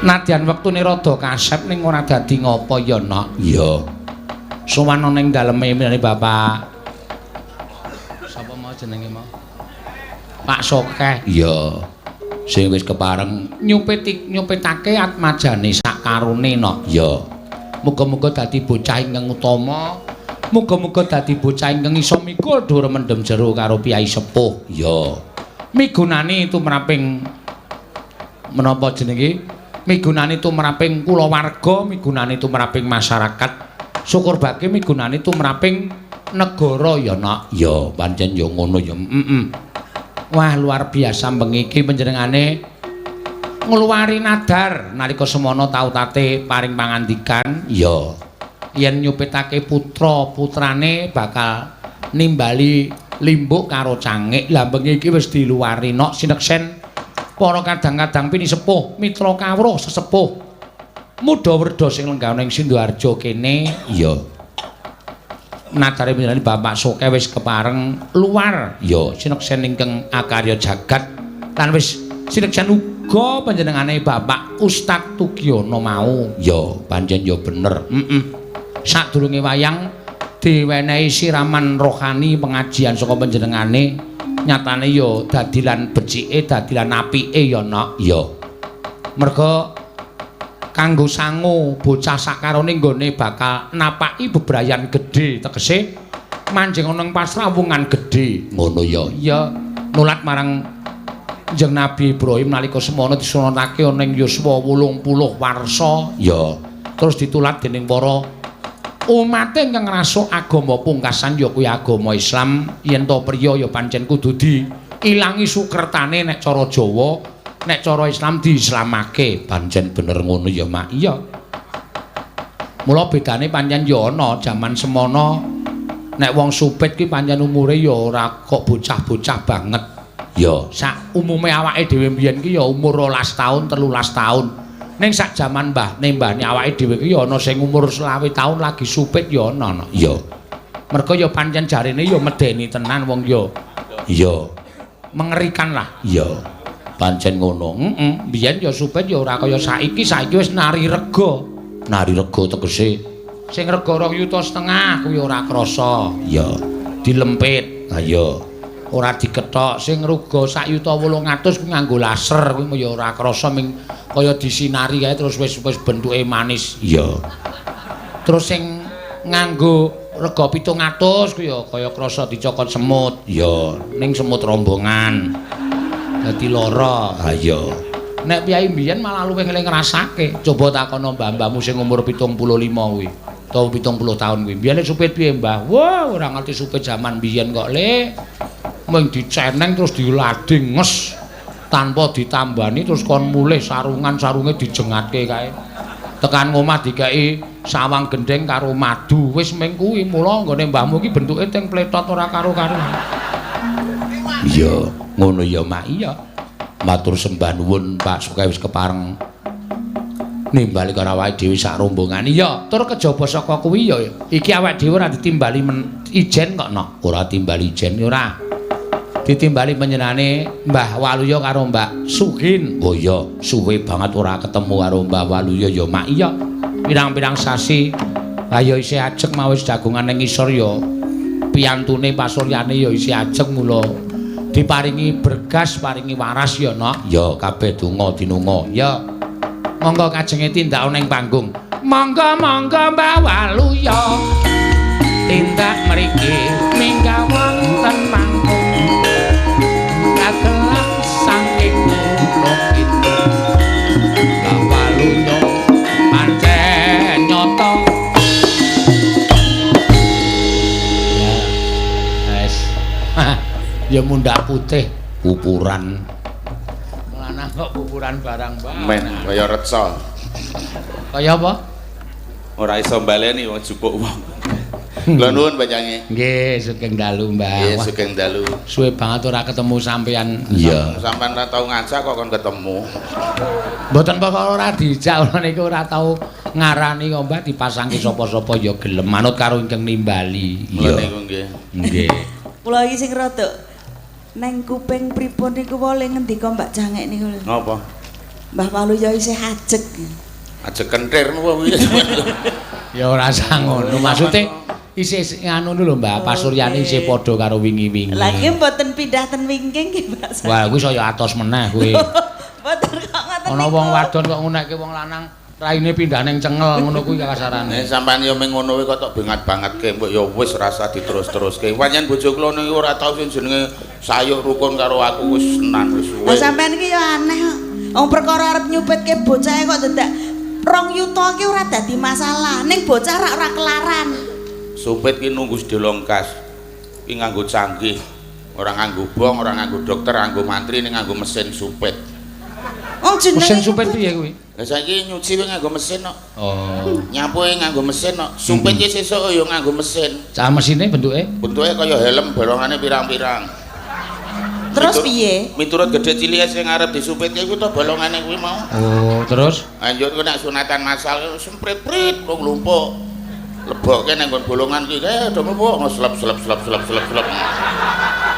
Nadyan wektune rada kasep ning ora dadi ngapa ya, Nok? Iya. Sowan ana ing daleme menene Bapak. Sapa mau jenenge mau? Pak Sokeh. Iya. Sing wis kepareng nyupitake atmajane sak karone, Nok. Iya. Muga-muga dadi bocah ingkang utama. Muga-muga dadi bocah ingkang iso mikul dhuwur mendem jero karo piyai sepuh. Iya. Migunani tumraping menapa jenenge? Migunani tumraping kulawarga, migunani tumraping masyarakat, syukur bagi migunani tumraping negara ya, Nak. Ya, pancen ya ngono ya. Heeh. Wah, luar biasa bengi iki panjenengane ngluwari nadar nalika semono tau tate paring pangandikan. Ya. Yen nyupitake putra-putrane bakal nimbali limbuk karo cangik. Lah bengi iki wis diluwari, Nok, sineksen para kadang-kadang pini sepuh, mitra kawruh sesepuh, muda werda sing lenggah ning Sinduharjo kene. Iya. Nadare panjenengane Bapak Soke wis kepareng luar. Ya, sineksen ingkang akarya jagat lan wis sineksen uga panjenengane Bapak Ustad Tugiono mau. Ya, pancen ya bener. Heeh. Sadurunge wayang diwenehi siraman rohani pengajian saka panjenengane. Nyatane ya dadilan becike, dadilan apike ya, Nok. Ya. Merga kanggo sangu bocah sakarone nggone bakal napaki bebrayan gedhe, tegese manjing ana ing pasrawungan gedhe. Ngono ya. Iya, nulat marang Kanjeng Nabi Ibrahim nalika semono disunatake ana ing yuswa 80 warsa. Ya. Terus ditulat dening para umate ingkang ngrasuk agama pungkasan ya kuwi agama Islam. Yen to priya ya pancen kudu diilangi sukertane nek cara Jawa, nek cara Islam diislamake. Pancen bener ngono ya, Mak. Iya. Mula bedane pancen ya ana jaman semono nek wong supit ki pancen umure ya ora kok bocah-bocah banget. Ya, sak umume awake dhewe mbiyen ki ya umur 12 tahun, 13 tahun. Ning sak jaman mbahne awake dhewe ki ya ana sing umur 25 taun lagi supit ya ana. Iya. Merga ya pancen jarene ya medeni tenan wong ya. Iya. Mengerikan lah. Iya. Pancen ngono. Heeh. Biyen ya supit ya ora kaya saiki, saiki wis nari rega. Nari rega tegese sing rega 2,5 juta kuwi ora krasa. Iya. Dilempit. Ha iya. Ora dikethok. Sing rega 1,8 juta kuwi nganggo laser kuwi ya ora krasa, ming kaya disinari kae terus wis bentuke manis. Iya. Terus sing nganggo rega 700 kuwi ya kaya krasa dicokot semut. Iya, ning semut rombongan. Dadi lara. Ha iya. Nek piyai mbiyen malah luwih ngrasake. Coba takono mbah-mbahmu sing umur 75 kuwi. Utawa 70 tahun kuwi. Mbiyen supit piye, Mbah? Wah, ora ngerti supit jaman mbiyen kok, Le. Mung diceneng terus dilading nges. Tanpa ditambani terus kon mulih sarungan sarunge dijengatke kae. Tekan ngomah dikeki sawang gendheng karo madu. Wis ming kuwi mula nggone mbahmu iki bentuke teng pletot ora karo-karuan. Iya, ngono ya Mak. Iya. Matur sembah nuwun Pak Sukeh wis kepareng nimbali karo awake dhewe sak rombongan. Iya, tur kejaba saka kuwi ya iki awake dhewe ora ditimbali ijen kok nok. Ora timbali ijen ora. Ditimbali panjenengane Mbah Waluya karo Mbak Suhin. Oh iya, suwe banget ora ketemu karo Mbah Waluya ya Mak. Iya. Pirang-pirang sasi ayo isih ajeg mau wis jagongan ning ngisor ya. Piyantune pasuryane ya isih ajeg mula diparingi bergas, paringi waras ya nok. Ya kabeh donga dinunga. Ya. Monggo kajenge tindak ning panggung. Monggo monggo Mbah Waluya. Tindak mriki minggah wonten panggung. Kagelang saking Gunung Kidul. Mbah Waluya pancen nyata. Ya. Wes. Ya mundak putih pupuran. Lanang kok pupuran barang barang. Men kaya reca. Kaya apa? Ora iso baleni wong jupuk wong. Kula nuwun panjenengan. Nggih, sugeng dalu, Mbah. Nggih, sugeng dalu. Suwe banget ora ketemu sampean. Iya. Sampean ora tau ngajak kok kon ketemu. Mboten perkara ora dijak ora niku ora tau ngarani kok Mbah dipasangke sapa-sapa ya gelem manut karo ingkang nimbali. Iya. Niku nggih. Nggih. Kula iki sing rada neng kuping pripun niku wole ngendika Mbak Cangek niku lho. Napa? Mbah Waluya isih ajeg. Ajeg kentir napa piye? Ya ora usah ngono. Maksude isih nganu lho Mbah, pasuryane isih padha karo wingi-wingi. Lah nggih mboten pindah ten wingking nggih Mbak. Wah, kuwi saya atos meneh kuwi. Mboten kok ngoten. Ana wong wadon kok ngunekke wong lanang raine pindah ning cengel ngono kuwi kasarane. Sampean ya mung ngono kuwi kok tok bengat-bangetke mbok ya wis rasa diterus-teruske. Pancen bojo kula niku ora tau sing jenenge sayuk rukun karo aku wis tenan wis suwe. Lah sampean iki ya aneh kok. Wong perkara arep nyupitke bocahe kok dadak 2 yuta iki ora dadi masalah. Ning bocah rak ora kelaran. Supit ki nunggu sedelong kas. Ki nganggo canggih. Ora nganggo bong, ora nganggo dokter, nganggo mantri ning nganggo mesin supit. Wong jenenge mesin supit piye kuwi? Lah saiki nyuci kuwi nganggo mesin kok. Oh. Nyapuhe nganggo mesin kok. Supit ki sesuk ya nganggo mesin. Cah mesine bentuke? Bentuke kaya helm bolongane pirang-pirang. Terus piye? Miturut gedhe cilike sing arep disupitke kuwi to bolongane kuwi mau. Oh, terus? Lanjut kuwi nek sunatan masal semprit-prit kok nglumpuk. Lebokke nang nggon bolongan kuwi kae do mlebu slep slep slep slep slep slep.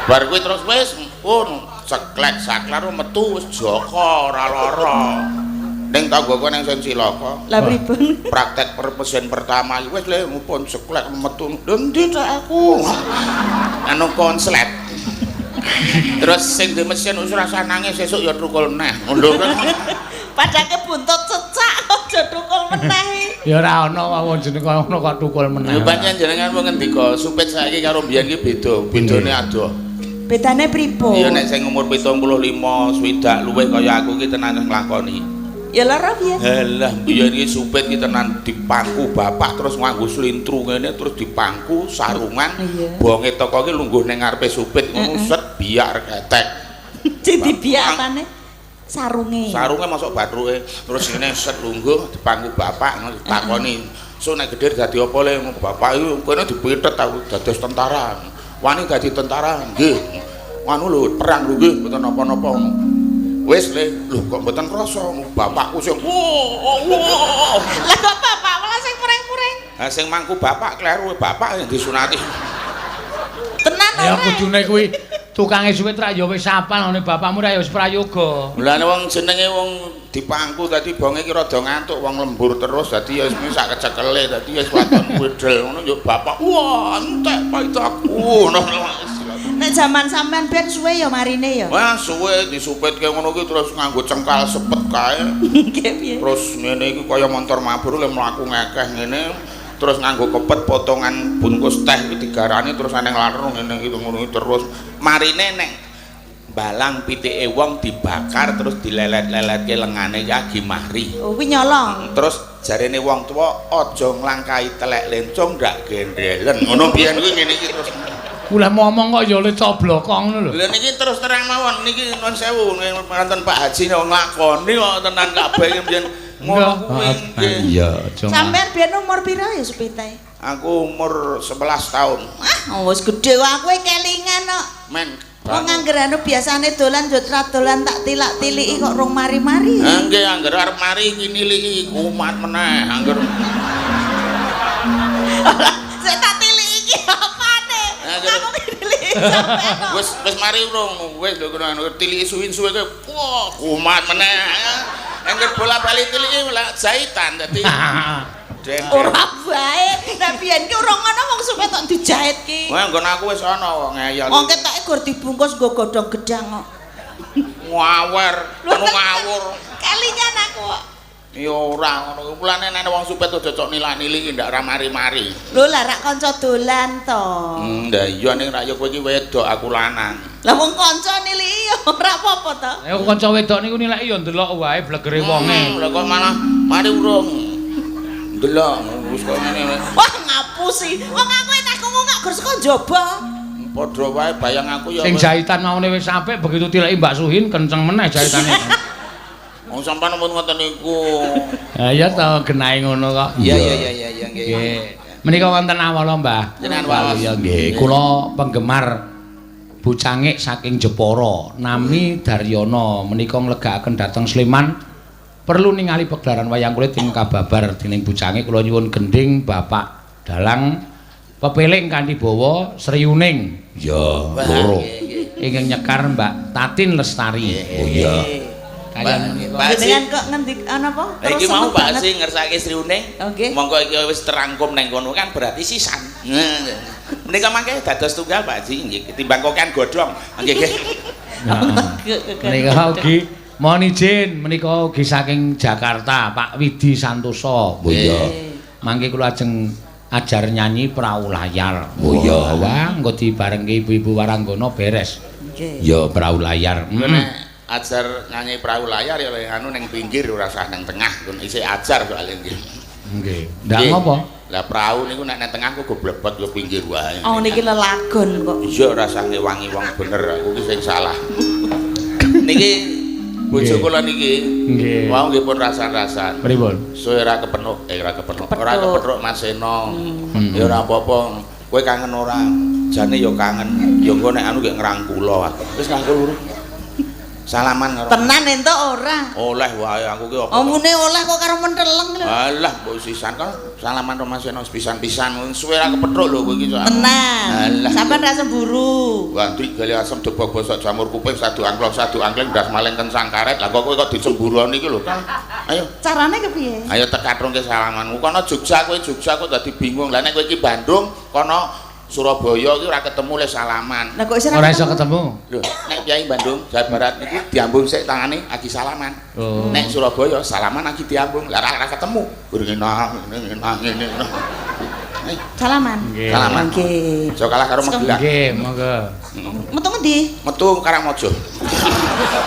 Bar kuwi terus wis pun ceklek saklar metu wis joko ora lara. Ning tanggaku nang sing cilaka. Lah pripun? Praktek mesin pertama iki wis le pun ceklek metu. Lho endi tak aku? Anu konslet. Terus sing di mesin wis rasa nangis sesuk ya trukul neh. Ngono kan. Padake buntut cecak aja tukul meneh. Ya ora ana wong jeneng ngono kok tukul meneh. Lho pancen jenengan wong ngendika supit saiki karo mbiyen ki beda, bedane adoh. Bedane pripun? Iya nek sing umur 75 swidak luwih kaya aku ki tenan nglakoni. Ya lara piye? Halah mbiyen iki supit ki tenan dipangku bapak terus nganggo slintru ngene terus dipangku sarungan bonge teko ki lungguh ning ngarepe supit ngono set biak ketek. Sing dibiak apane? Sarunge. Sarunge masuk batruke terus ngene set lungguh dipangku bapak ngono ditakoni. "Sok nek gedhe dadi apa le?" Bapak iku kene dipitet aku dados tentara. Wani dadi tentara? Nggih. Anu lho perang lho nggih mboten napa-napa. Wis le, lho kok mboten krasa bapakku sing wah wah. Lah kok bapak malah sing pureng-pureng. Ha sing mangku bapak kleru bapak yang disunati. Tenan ora? Ya kudune kuwi tukange suwit ra ya wis apal ngene bapakmu ra ya wis prayoga. Lah wong jenenge wong dipangku dadi bonge iki rada ngantuk wong lembur terus dadi ya wis sak kecekele dadi wis waton wedel ngono yo bapak wah entek paitaku ngono. Nek jaman sampean ben suwe ya marine ya. Wah suwe disupitke ngono kuwi terus nganggo cengkal sepet kae. Nggih piye? Terus ngene iki kaya montor mabur le mlaku ngekeh ngene terus nganggo kepet potongan bungkus teh iki digarani terus aneng larung ngene iki ngono terus marine nek balang pitike wong dibakar terus dilelet-leletke lengane iki agi mari. Oh kuwi nyolong. Terus jarene wong tuwa aja nglangkahi telek lencung ndak gendelen. Ngono biyen kuwi ngene iki terus. Ulah ngomong kok ya le coblokong ngono lho. Lha niki terus terang mawon niki, nuwun sewu, wonten Pak Haji nglakoni kok tenan kabeh iki mbiyen ngono kuwi, nggih. Iya, aja. Sampeyan biyen umur pira ya supite? Aku umur 11 tahun. Ah, wis gedhe kok, aku kelingan kok. Men. Wong angger anu biasane dolan yo tra dolan tak tilak-tiliki kok rong mari-mari. Ha nggih, angger arep mari iki niliki kumat meneh angger. Sik tak tiliki iki apane? Aku niliki sampean kok. Wis wis mari urung? Wis lho, kono tiliki suwin suwe kowe, wah, kumat meneh. Angger bola-bali tiliki lah jahitan dadi denden. Ora bae. Nek biyen ki ora ngono, wong supet kok dijahit ki. Wah, nggon aku wis ana wong ngeyel. Wong ketoke gur dibungkus nggo godhong gedang kok. Ngawer, anu ngawur. Kelingan aku kok. Ya ora ngono. Mulane nek wong supet aja cok nilak-niliki ndak ora mari-mari. Lho lah rak kanca dolan to. Lah iya, ning rak ya kowe iki wedok, aku lanang. Lah wong kanca niliki ya ora apa-apa to. Ayo, kanca wedok niku nilai ya ndelok wae blegere wonge. Lah kok malah mari urung. Ndelok wis kok ngene. Wah, ngapusi. Wong aku enak krungu gak gur saka njaba. Padha wae bayang aku ya. Sing jahitan maune wis apik, begitu tileki Mbak Suhin kenceng meneh jahitane. Wong sampean pun ngoten niku. Ha iya to, genahe ngono kok. Iya iya nggih. Nggih. Menika wonten awala, Mbah. Jenengan waos. Ya nggih. Kula penggemar Bu Cangik saking Jepara, nami Daryono, menika nglegakaken dhateng Sleman. Perlu ningali pegelaran wayang kulit ing kababar dening Bu Cangik. Kula nyuwun gending Bapak Dalang Pepeling kanthi bawa Sriuning. Ya, loro. Ingkang nyekar Mbak Tatin Lestari. Oh iya. Kalian menika. Pak Haji. Jenengan kok ngendik ana apa? Lah iki mau Pak Haji ngersake Sriuning. Oke. Monggo iki wis terangkum nang kono kan berarti sisan. Menika mangke dados tunggal, Pak Haji, nggih, ketimbang kokean godhong. Nggih nggih. Menika ugi mohon izin, menika ugi saking Jakarta Pak Widi Santoso. Oh iya. Mangke kula ajeng ajar nyanyi Perahu Layar. Oh iya, wah, engko dibarengke ibu-ibu waranggana beres. Nggih. Ya, Perahu Layar. Nek ajar nyanyi Perahu Layar ya anu ning pinggir, ora usah ning tengah, kun isih ajar soalnya nggih. Nggih. Ndak ngopo? Lah perahu niku nek nang tengah kok goblebet ke pinggir wae. Oh, niki lelagon kok. Iya, ora usah ngewangi wong bener, aku ki sing salah. Niki bojo kula niki. Nggih. Wau nggih pun rasan-rasan. Pripun? Suwe ora kepenuk, eh ora kepenuk, ora kepethuk Mas Seno. Ya ora apa-apa. Kowe kangen ora? Jane ya kangen. Ya engko nek anu nggih ngrangkula aku. Wis ngrangkul urung? Salaman karo. Tenan entuk ora? Oleh wae aku ki apa. Omune oleh kok karo menteleng lho. Alah, mbok sisan kan salaman karo Mas Seno pisan-pisan. Suwe ora kepethuk lho kowe iki soalnya. Tenan. Alah. Sampeyan ra cemburu. Wandrik gali asem debok bosok jamur kuping sadu angklok sadu angkleng ndas maleng kencang karet. Lah kok kowe kok dicemburoni iki lho kan. Ayo. Carane kepiye? Ayo tekatrungke salamanmu. Kono Jogja, kowe Jogja kok dadi bingung. Lah nek kowe iki Bandung, kono Surabaya iki ora ketemu le salaman. Lah kok iso Ora iso ketemu. Lho, nek Kyai Bandung, Jawa Barat niku diambung sik tangane agi salaman. Oh. Nek Surabaya salaman agi diambung. Lah ora ketemu. Ngene ngene ngene. Ayo, Salaman. Nggih. Salaman. Nggih. Aja kalah karo Magelang. Nggih, monggo. Metu ngendi? Metu Karangmojo.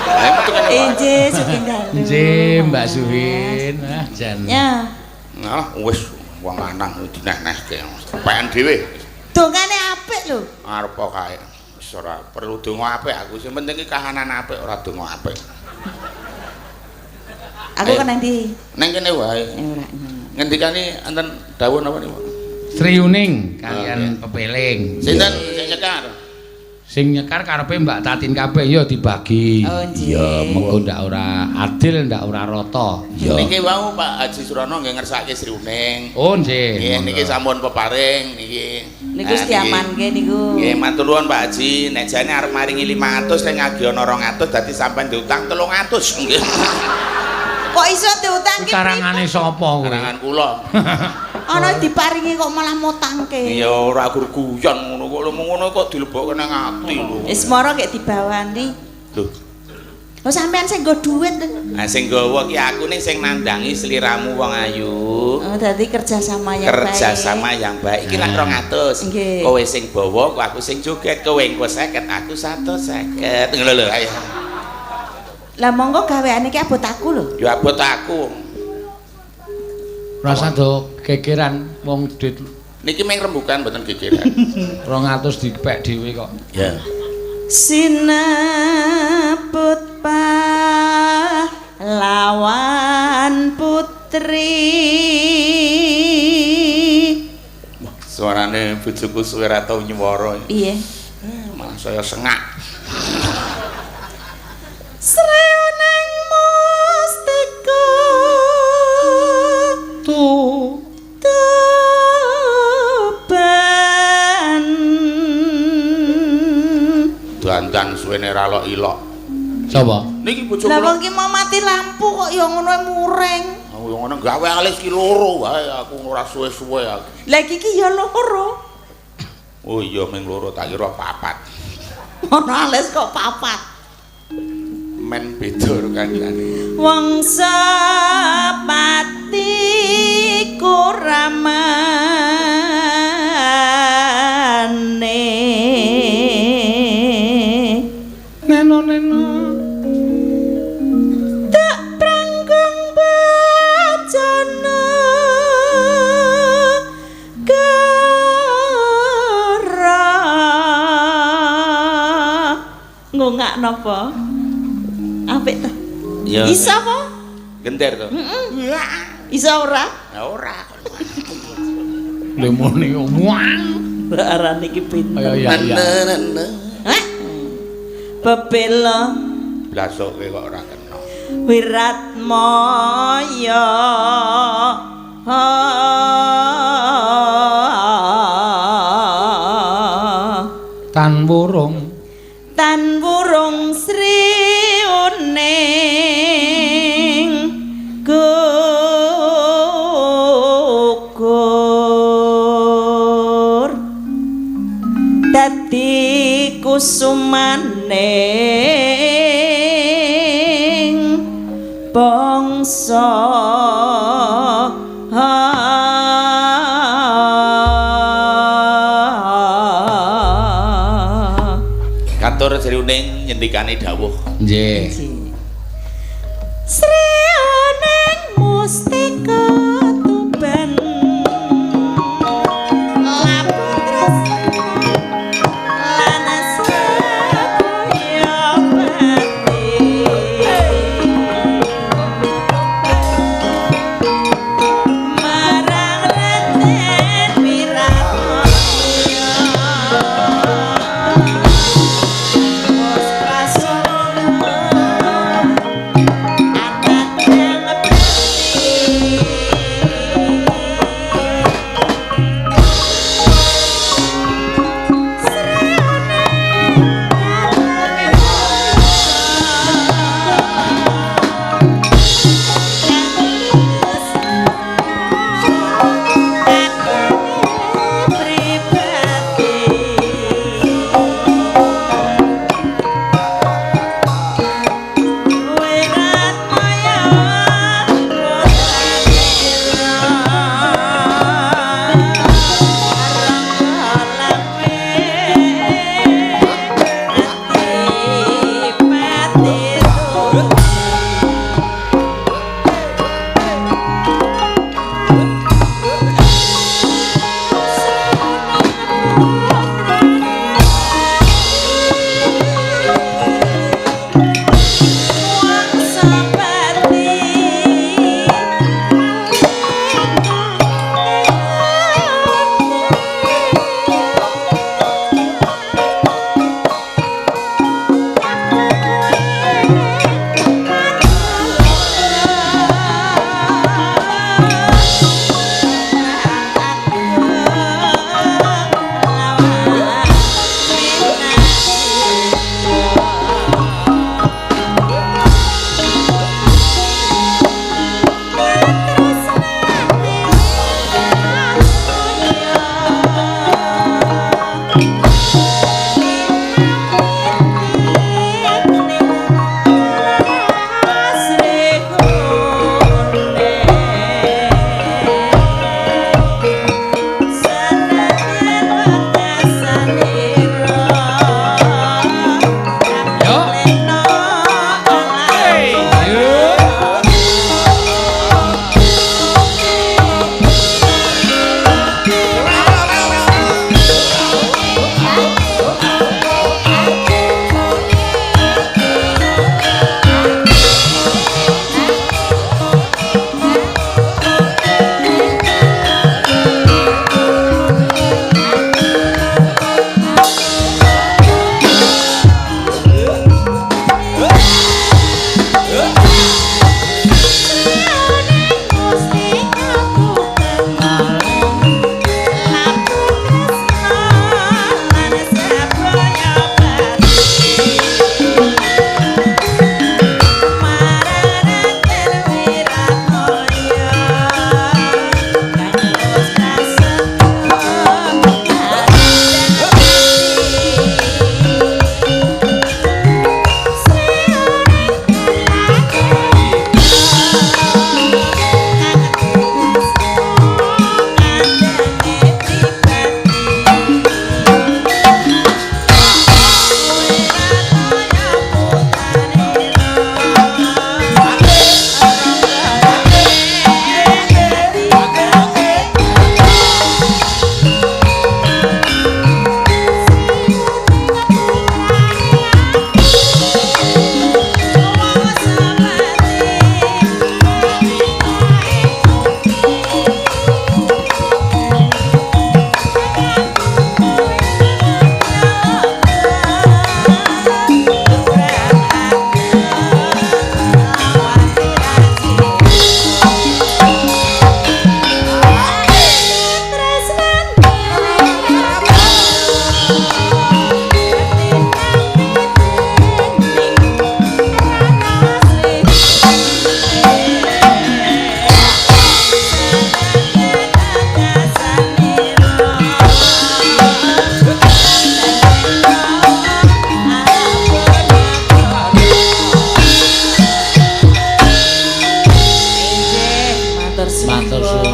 Ayo metu kene wae. Injih, sugeng dalu. Nggih, Mbak Suhin. Ah, jan. Ya. Nah, wis wong lanang dineh-nehke. Pean dhewe. Dongane apik lho. Arep kae. Wis ora perlu donga apik aku. Sing penting iki kahanan apik, ora donga apik. Aku Ayo. kan ndi? Neng kene wae. Ora. Ngendikane enten dawuh napa niku? Sriuning kalian Pepeling. Sinten sing nyekar? Sing nyekar karepe Mbak Tatin kabeh ya dibagi. Oh, nggih. Ya, mengko ndak ora adil, ndak ora rata. Ya. Niki wau Pak Haji Surono nggih ngersake Sriuning. Oh, nggih. Nggih, niki Monggo. sampun peparing niki. Niku wis Nah, niki. diamanke niku. Nggih, matur nuwun Pak Haji. Nek jane arep maringi 500 ning ngagi ana 200 dadi sampean diutang 300 nggih. Kok iso diutangke? Karangane sapa kuwi? Karangan kula. Ana diparingi kok malah motangke. Ya ora gur guyon ngono kok, lho ngono kok dilebokke nang ati lho. Wis moro gek dibawani. Lho, Lho sampean sing nggo dhuwit. nah sing gawa ki aku ning sing nandangi sliramu wong ayu. Oh, dadi kerjasama yang baik. Kerjasama yang baik iki lak 200. Nggih. Kowe sing bawa, kok aku sing joget, kowe engko 50, aku 150. Ngono lho, ayo. Lah monggo gaweane ki abot aku lho. Ya abot aku. Rasa do gegeran wong duit Niki meng rembukan mboten gegeran. 200 dipek dhewe kok. Ya. Sinebut pahlawan putri. Suarane bojoku suwe ra tau nyuwara. Piye? Malah saya sengak. Sreoneng mustika Tu Tuban. Dandan suwene ra lok ilok. Sapa? Niki bojo Lah kula. wong ki mau mati lampu kok ya ngono ae muring. Aku yo ngono gawe alis ki loro wae aku ora suwe-suwe aku. Lah iki ki ya loro. Oh iya ming loro tak kira papat. Ono alis kok papat. Men beda karo kancane. Wong sepati kuramane. Neno neno. Tak prangkung bacana kara ngongak napa? Apik ta? Ya. Iso apa? Genter to. Iso ora? Ya ora. Lemone wah. Arane iki pinter. Ayo ya ya. Hah? Bebela Blasoke kok ora kena. Wiratmaya. Tan wurung. Tan wurung sri uning gugur dadi kusumaning bangsa. Katur Sriuning nyendikane dawuh. Nggih. Sri Uning mustika Tuban Laputra lan Asabaya Pati marang Raden Wiratmaya Puspa.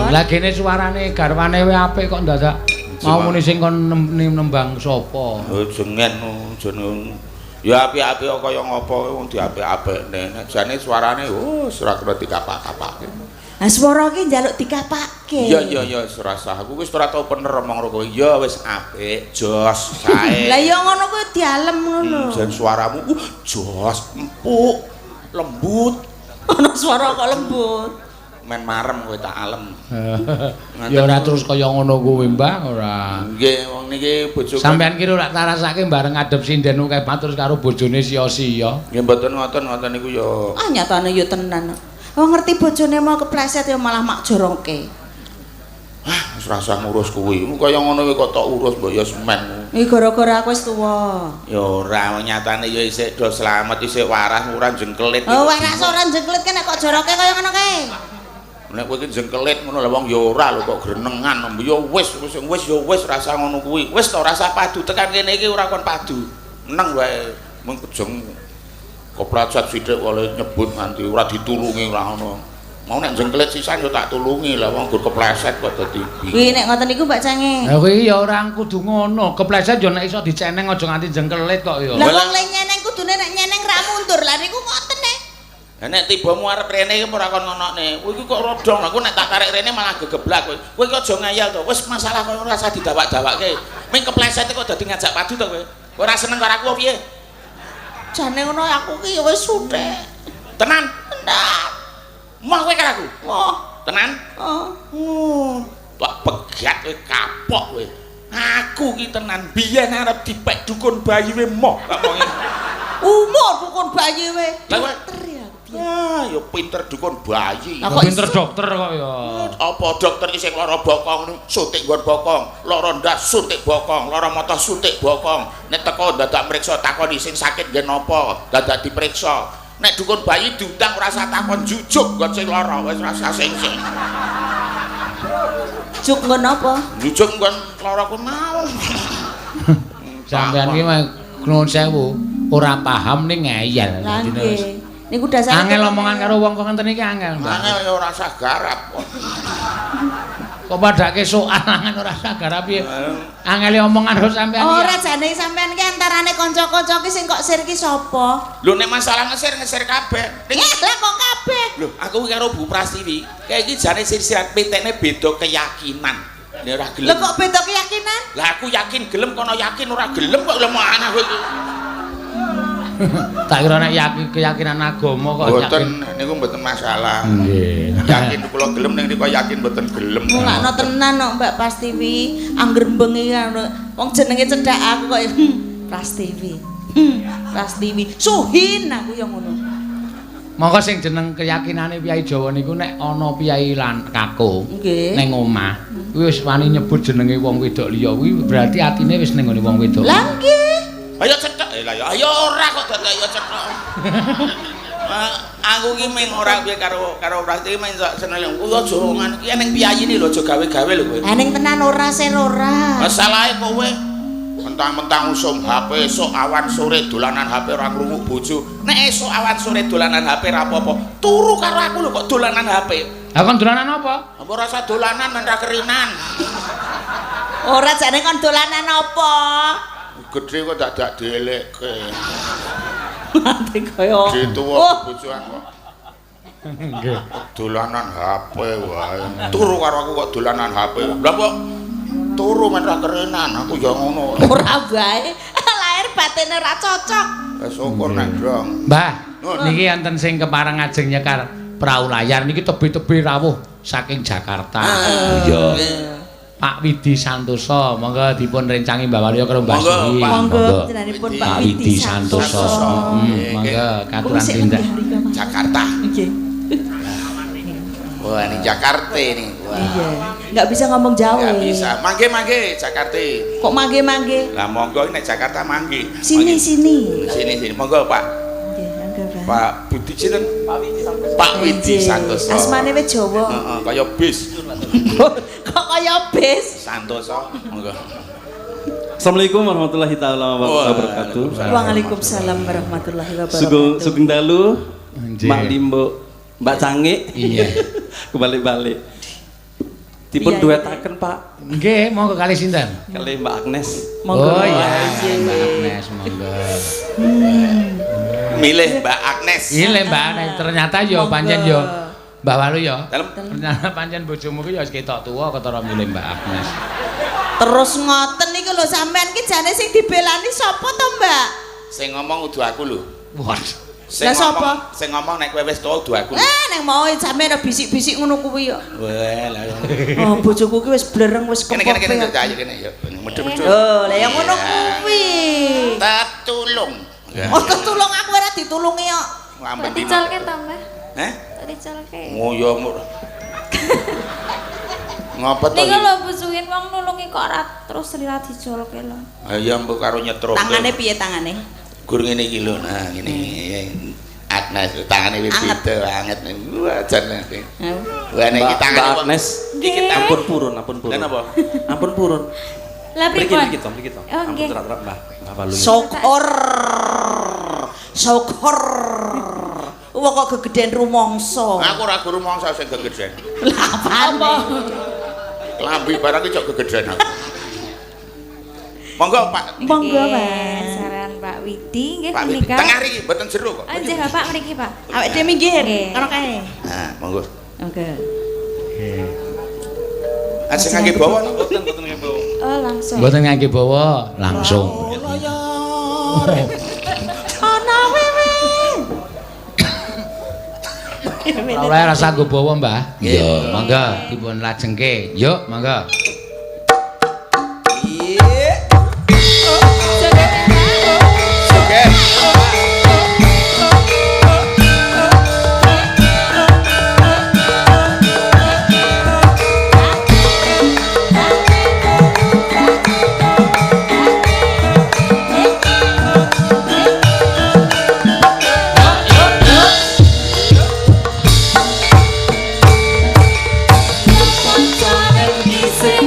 Lah gene suarane garwane wae apik kok dadak mau muni sing kon nembang sapa? Oh jengen jeneng. Ya apik-apik kaya ngopo wong diapik-apikne. Nek jane suarane oh ora kena dikapak-kapake. Lah swara ki njaluk dikapake. Iya iya iya wis ora sah. Aku wis ora tau bener omong karo kowe. Ya wis apik, jos, sae. Lah ya ngono kuwi dialem ngono. Jan suaramu jos, empuk, lembut. Ana swara kok lembut. Men marem kowe tak alem. Ya ora terus kaya ngono kuwi, Mbah, ora. Nggih, wong niki bojo Sampeyan ki ora tak rasake bareng ngadep sinden akeh matur karo bojone sia-sia. Nggih mboten ngoten, ngoten niku ya. Ah nyatane ya tenan. Wong ngerti bojone mau kepleset ya malah mak joroke. Ah, wis ora usah ngurus kuwi. Kaya ngono kuwi kok tok urus mbok ya semen. Iki gara-gara aku wis tuwa. Ya ora, wong nyatane ya isih do slamet, isih waras, ora jengkelit. Oh, waras ora jengkelit kan kok joroke kaya ngono kae. Nek kowe iki jengkelit ngono lha wong ya ora lho kok grenengan. Ya wis wis wis ya wis rasa ngono kuwi. Wis to rasa padu tekan kene iki ora kon padu. Meneng wae mung kejeng keplecet sithik oleh nyebut nganti ora ditulungi ora ngono. Mau nek jengkelit sisan ya tak tulungi lah wong gur kepleset kok dadi. Kuwi nek ngoten niku Mbak Cange. Lah kuwi ya ora kudu ngono. Kepleset ya nek iso diceneng aja nganti jengkelit kok ya. Lah wong le nyeneng kudune nek nyeneng ra mundur. Lah niku ngoten e. Lah nek tibamu arep rene iki ora kon ngonokne. Kowe iki kok rodong. Aku nek tak tarik rene malah gegeblak kowe. Kowe iki aja ngayal to. Wis masalah kowe ora usah didawak-dawakke. Ming kepleset kok dadi ngajak padu to kowe. Kowe ora seneng karo aku piye? Jane ngono aku ki ya wis suthek. Tenan. Tenan. Moh kowe karo aku. Moh. Tenan? Oh. Oh. Tak pegat kowe kapok kowe. Aku ki tenan biyen arep dipek dukun bayi we moh tak omongi. Umur dukun bayi we. Lah kowe Dokter ya. Ya, ya pinter dukun bayi. Lah kok Pinter dokter kok ya. Apa dokter iki sing lara bokong suntik nggon bokong, lara ndas suntik bokong, lara mata suntik bokong. Nek teko dadak mriksa takoni sing sakit nggih napa, dadak diperiksa. Nek dukun bayi diundang ora usah takon jujuk nggon sing lara, wis ora usah sing-sing. Juk nggon apa? Jujuk nggon lara ku mau. Sampeyan iki nuwun sewu, ora paham ning ngeyel. Lah nggih. Niku dasare angel omongan karo wong kok ngenten iki angel, Mbak. Angel ya ora usah garap kok. Kok padake soal angen ora usah garap piye? Angele omongan karo sampean iki. Ora jane sampean ki antarane kanca-kanca ki sing kok sir ki sapa? Lho nek masalah ngesir-ngesir kabeh. Ning lah kok kabeh. Lho, aku karo Bu Prastiwi, kayak iki jane sir-siran pitekne beda keyakinan. Nek ora gelem. Lho kok beda keyakinan? Lah aku yakin gelem kono yakin ora gelem kok lho aneh kowe iki. Tak kira nek yakin keyakinan agama kok mboten niku mboten masalah. Nggih. Yakin kula gelem ning niku yakin mboten gelem. Mulakno tenan kok Mbak Prastiwi, angger bengi wong jenenge cedhak aku kok Prastiwi. Prastiwi. Suhin aku ya ngono. Monggo sing jeneng keyakinane piyai Jawa niku nek ana piyai lan kakung ning omah kuwi wis wani nyebut jenenge wong wedok liya kuwi berarti atine wis ning nggone wong wedok. Lah nggih. Ayo cethok. Lah ya ayo ora kok dadak ayo cethok. Aku ki mung ora piye karo karo Prasti men sak seneng. Kuwi aja ngono iki ning piyayine lho aja gawe-gawe lho kowe. Lah ning tenan ora ser ora. Masalahe kowe mentang-mentang usum HP esuk awan sore dolanan HP ora ngrungu bojo. Nek esuk awan sore dolanan HP ra apa-apa. Turu karo aku lho kok dolanan HP. Lah kon dolanan apa? Apa ora usah dolanan men ra kerinan. Ora jane kon dolanan apa? Gedhe kok dadak dielekke. Mati kaya. Dituwa bojoan kok. Nggih. Dolanan HP wae. Turu karo aku kok dolanan HP. Lah kok turu men ra kerenan aku ya ngono. Ora wae. Lahir batine ora cocok. Lah syukur nek dong. Mbah, niki enten sing kepareng ajeng nyekar prau layar niki tebih-tebih rawuh saking Jakarta. Iya. Pak Widi Santoso, monggo dipun rencangi Mbak Waluyo karo Mbah Suhi. Monggo panjenenganipun Pak Widi Santoso. Monggo katuran tindak Jakarta. Nggih. Wah, ini Jakarta ini. Wah. Iya. Enggak bisa ngomong Jawa. Enggak bisa. Mangge-mangge Jakarta. Kok mangge-mangge? Lah monggo nek Jakarta mangge. Sini sini. Sini sini. Monggo Pak. Nggih, monggo Pak. Pak Budi sinten? Pak Widi Santoso. Pak Widi Santoso. Asmane wis Jawa. Heeh, kaya bis. Kok kaya bis? Santoso, monggo. Assalamualaikum warahmatullahi taala wabarakatuh. Waalaikumsalam warahmatullahi wabarakatuh. Sugeng dalu, Mak Limbo, Mbak Cange. Iya. Kebalik-balik. Dipun duetaken, Pak. Nggih, monggo kali sinten? Kali Mbak Agnes. Monggo. Oh iya, Mbak Agnes monggo. Milih Mbak Agnes. Iya Mbak Agnes, ternyata yo pancen yo Mbak Walu yo. Dalem. Ternyata pancen bojomu ki ya wis ketok tuwa ketara milih Mbak Agnes. Terus ngoten niku lho sampean ki jane sing dibelani sapa to, Mbak? Sing ngomong udu aku lho. Waduh. Sing Lah, ngomong, sapa? sing ngomong nek kowe wis tuwa udu aku. lho. Eh, nek mau sampean bisik-bisik ngono kuwi ya. Wah, lah. Oh, bojoku ki wis blereng wis Kene kene kene kepopet. ayo kene ya. Medhun-medhun. Oh, lah yang ngono kuwi. Tetulung. Oh, ketulung aku ora ditulungi kok. Amben Kok dicolke to, Mbah? Heh? Kok dicolke? Oh ya mur. Ngapa to? Niku lho Bu Suhin wong nulungi kok ora terus ora dicolke lho. Ayo mbok karo nyetrum. Tangane piye tangane? Gur ngene iki lho. Nah, ngene. Agnes tangane wis Anget. beda anget. Wah, jan. Wah, nek iki Mbak tangane Mbak Agnes. Iki tangan. Ampun purun, ampun purun. Lah napa? Ampun purun. Lah Mriki pripun? mriki to, mriki to. Oh, Ampun nggih. terat-terat Mbah. Mbah Walu. Syukur. Syukur. Wong kok gegeden rumangsa. Aku ora guru mangsa sing gegeden. Lah apane? Klambi barang iki cok gegeden aku. Monggo Pak. Monggo, Nggih, Mas. Saran Pak Widi nggih Pak Widi. menika. Tengah riki mboten jero kok. Oh, nggih Bapak mriki, Pak. Awake dhewe minggir. Nggih. Kono kae. Nah, monggo. Oke. Ah sing ngangge bawa napa? Mboten mboten nggih, Bu. Oh, langsung. Mboten ngangge bawa langsung. Ana wewe. Ora oleh rasa nggo bawa, Mbah. Iya, monggo dipun lajengke. Yuk, monggo. Joget, Pak. Joget. Sing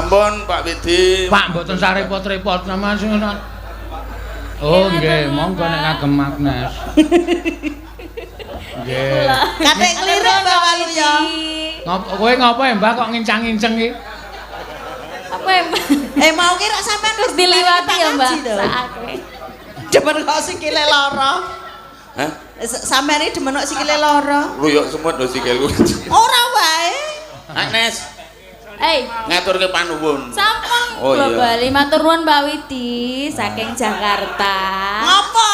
Sampun Pak Widi. Pak mboten usah repot-repot sama sing ngono. Oh nggih, monggo nek kagem Agnes. Nggih. Katik klirik Mbak Waluyo. Ngopo kowe ngopo ya Mbah kok ngincang-nginceng iki? Apa ya, Mbak? Eh mau ki rak sampean Terus diliwati ya, Mbak. Saake. Demen kok sikile lara. Hah? Sampean iki demen kok sikile lara. Ruyok semut lho sikilku. Ora wae. Agnes, Eh, ngaturke panuwun. sampun Oh, kula iya. bali matur nuwun Mbak Widi saking Jakarta. Ngopo?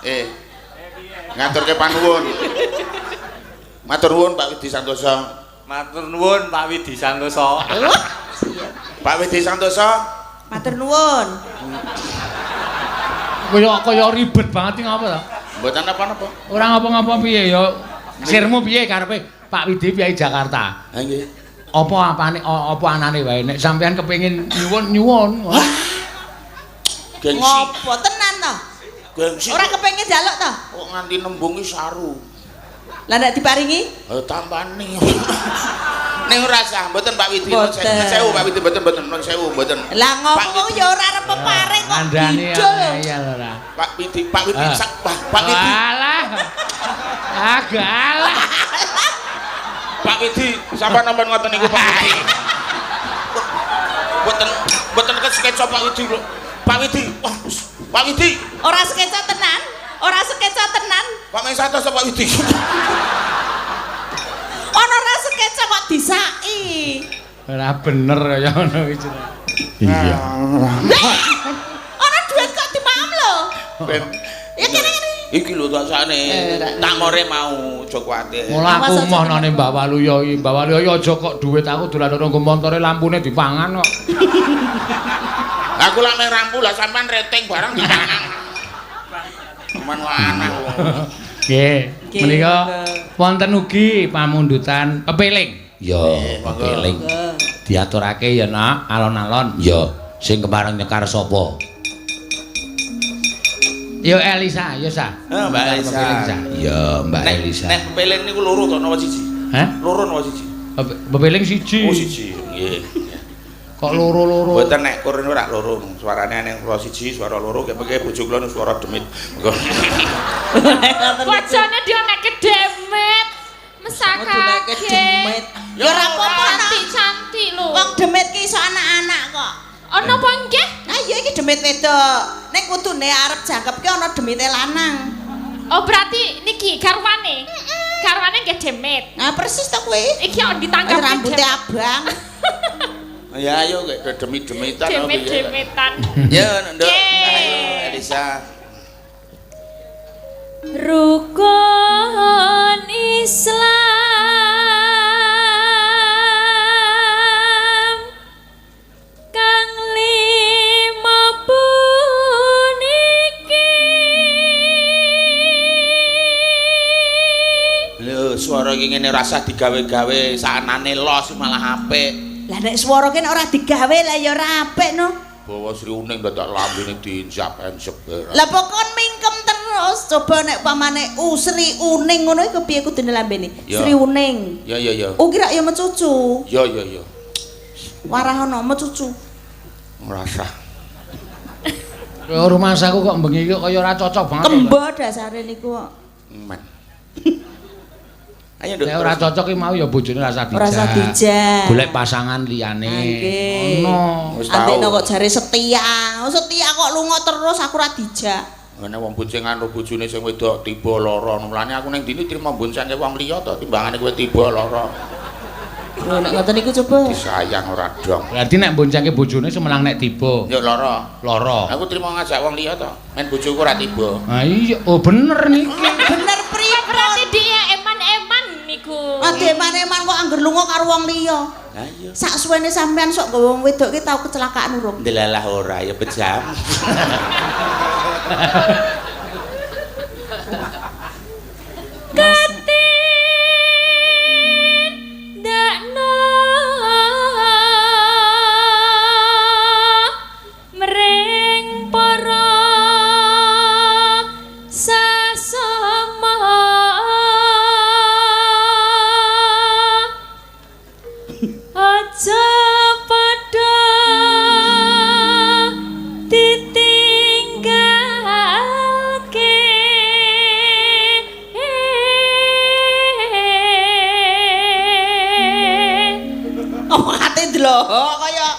Eh. Ngaturke panuwun. Matur nuwun Pak Widi Santoso. Matur nuwun Pak Widi Santoso. Pak Widi Santoso, Matur nuwun. Kaya kaya ribet banget iki ngopo to? mboten napa-napa. Ora ngapa-ngapa piye ya. Sirmu piye karepe Pak Widi piye Jakarta? Ha nggih. Apa apane apa anane wae nek sampean kepengin nyuwun nyuwun. Gengsi. Ngopo tenan to? Gengsi. Ora kepengin njaluk to? Kok nganti nembung ki saru. Lah nek diparingi? Eh tampane. Ning ora sah, mboten Pak Widi, nun Mboten. sewu Pak Widi, mboten mboten nun sewu mboten. Lah Pak ngopo Widi. ya ora arep peparing kok Kandhane bidul. ngeyel ora. Pak Widi, Pak Widi Ah. sak Pak Pak Widi, Alah. Agak alah. Pak Widi, sampean nampan ngoten niku Pak Widi. Mboten mboten keskeca Pak Widi lho. Pak Widi, wah, Pak Widi, Ora skeca tenan. Ora skeca tenan. Pak Mesanto Pak Widi. Ana ora skeca kok disaki. Ora bener kaya ngono iki jenenge. Iya. Ana duit kok dimaem lho. Ben Ya kene kene. iki lho tak sakne. Tak more mau aja kuwatir. Mula aku Awas aja moh nane Mbak Waluyo iki. Mbak Waluyo aja kok duit aku dolan ora nggo montore lampune dipangan kok. Aku lak meh rampu lah sampean rating barang dipangan. Cuman lanang. Nggih. Nggih, Menika monggo. wonten ugi pamundutan pepiling. Ya, pepiling. Diaturake ya nak alon-alon. Ya, sing kemareng nyekar sapa? Yo Elisa, yo Sa. Eh, Mbak Elisa. Pepiling, Sa. Ya, Mbak Nek Elisa. nek pepeling niku loro to napa siji? Hah? Loro napa siji? Pepiling siji. Oh siji. Nggih. Kok loro-loro? Mboten nek kur niku rak loro. Suarane nek suara siji, suara loro, kepeke bojo kula niku suara demit. Monggo. Wajane dia nek demit. Mesakake Mesakake. demit. Ya ora apa-apa nak. Cantik-cantik lho. Wong demit ki iso anak-anak kok. Ana apa nggih? Ah iya iki demit wedok. Nek kudune arep jangkep ki ana demite lanang. Oh berarti niki garwane. Garwane nggih demit. Nah persis to kuwi. Iki kok ditangkap Rambutnya abang. Ya ayo kayak demit-demitan apa piye. demit-demitan. Ya nduk. Nggih. Ayo Elisa. Rukun Islam kang lima puniki. Lho, suara iki ngene rasah digawe-gawe saanane los malah apik. Lah nek swara ki nek ora digawe lah ya ora apik no. Bawa Sri Uning dadak lambene diinjap-enjep. Lah pokon mingkem terus. Coba nek pamane U Sri Uning ngono iku piye kudune lambene? Ya. Sri Uning. Ya ya ya. U ki rak ya mecucu. Ya ya ya. Warah ana mecucu. Ngrasah. Kaya rumah aku kok bengi iki kaya ora cocok banget. Kembo dasare niku kok. Men. Ayo nduk. Nek ora cocok ki mau ya bojone rasa dijak. Ora usah dijak. Golek pasangan liyane. Nggih. Ngono. Wis tau. Andekno kok jare setia. Oh, setia kok lunga terus aku ora dijak. Ngene wong boncengan karo bojone sing wedok tiba lara. Mulane aku ning dini trimo boncengke wong liya to timbangane kowe tiba lara. Lho nek ngoten niku coba. Disayang ora dong. Berarti nek boncengke bojone semenang nek tiba. Yo lara. Lara. Aku trimo ngajak wong liya to. Men bojoku ora tiba. Ah iya, oh bener niki. Bener pripun? Berarti dia eman-eman niku. Ade eman-eman kok angger lunga karo wong liya. Lah iya. Sak suwene sampean sok nggawa wong wedok ki tau kecelakaan urung? Ndelalah ora ya bejam. Katin dakno mring para sasama aja padha Ndohok kaya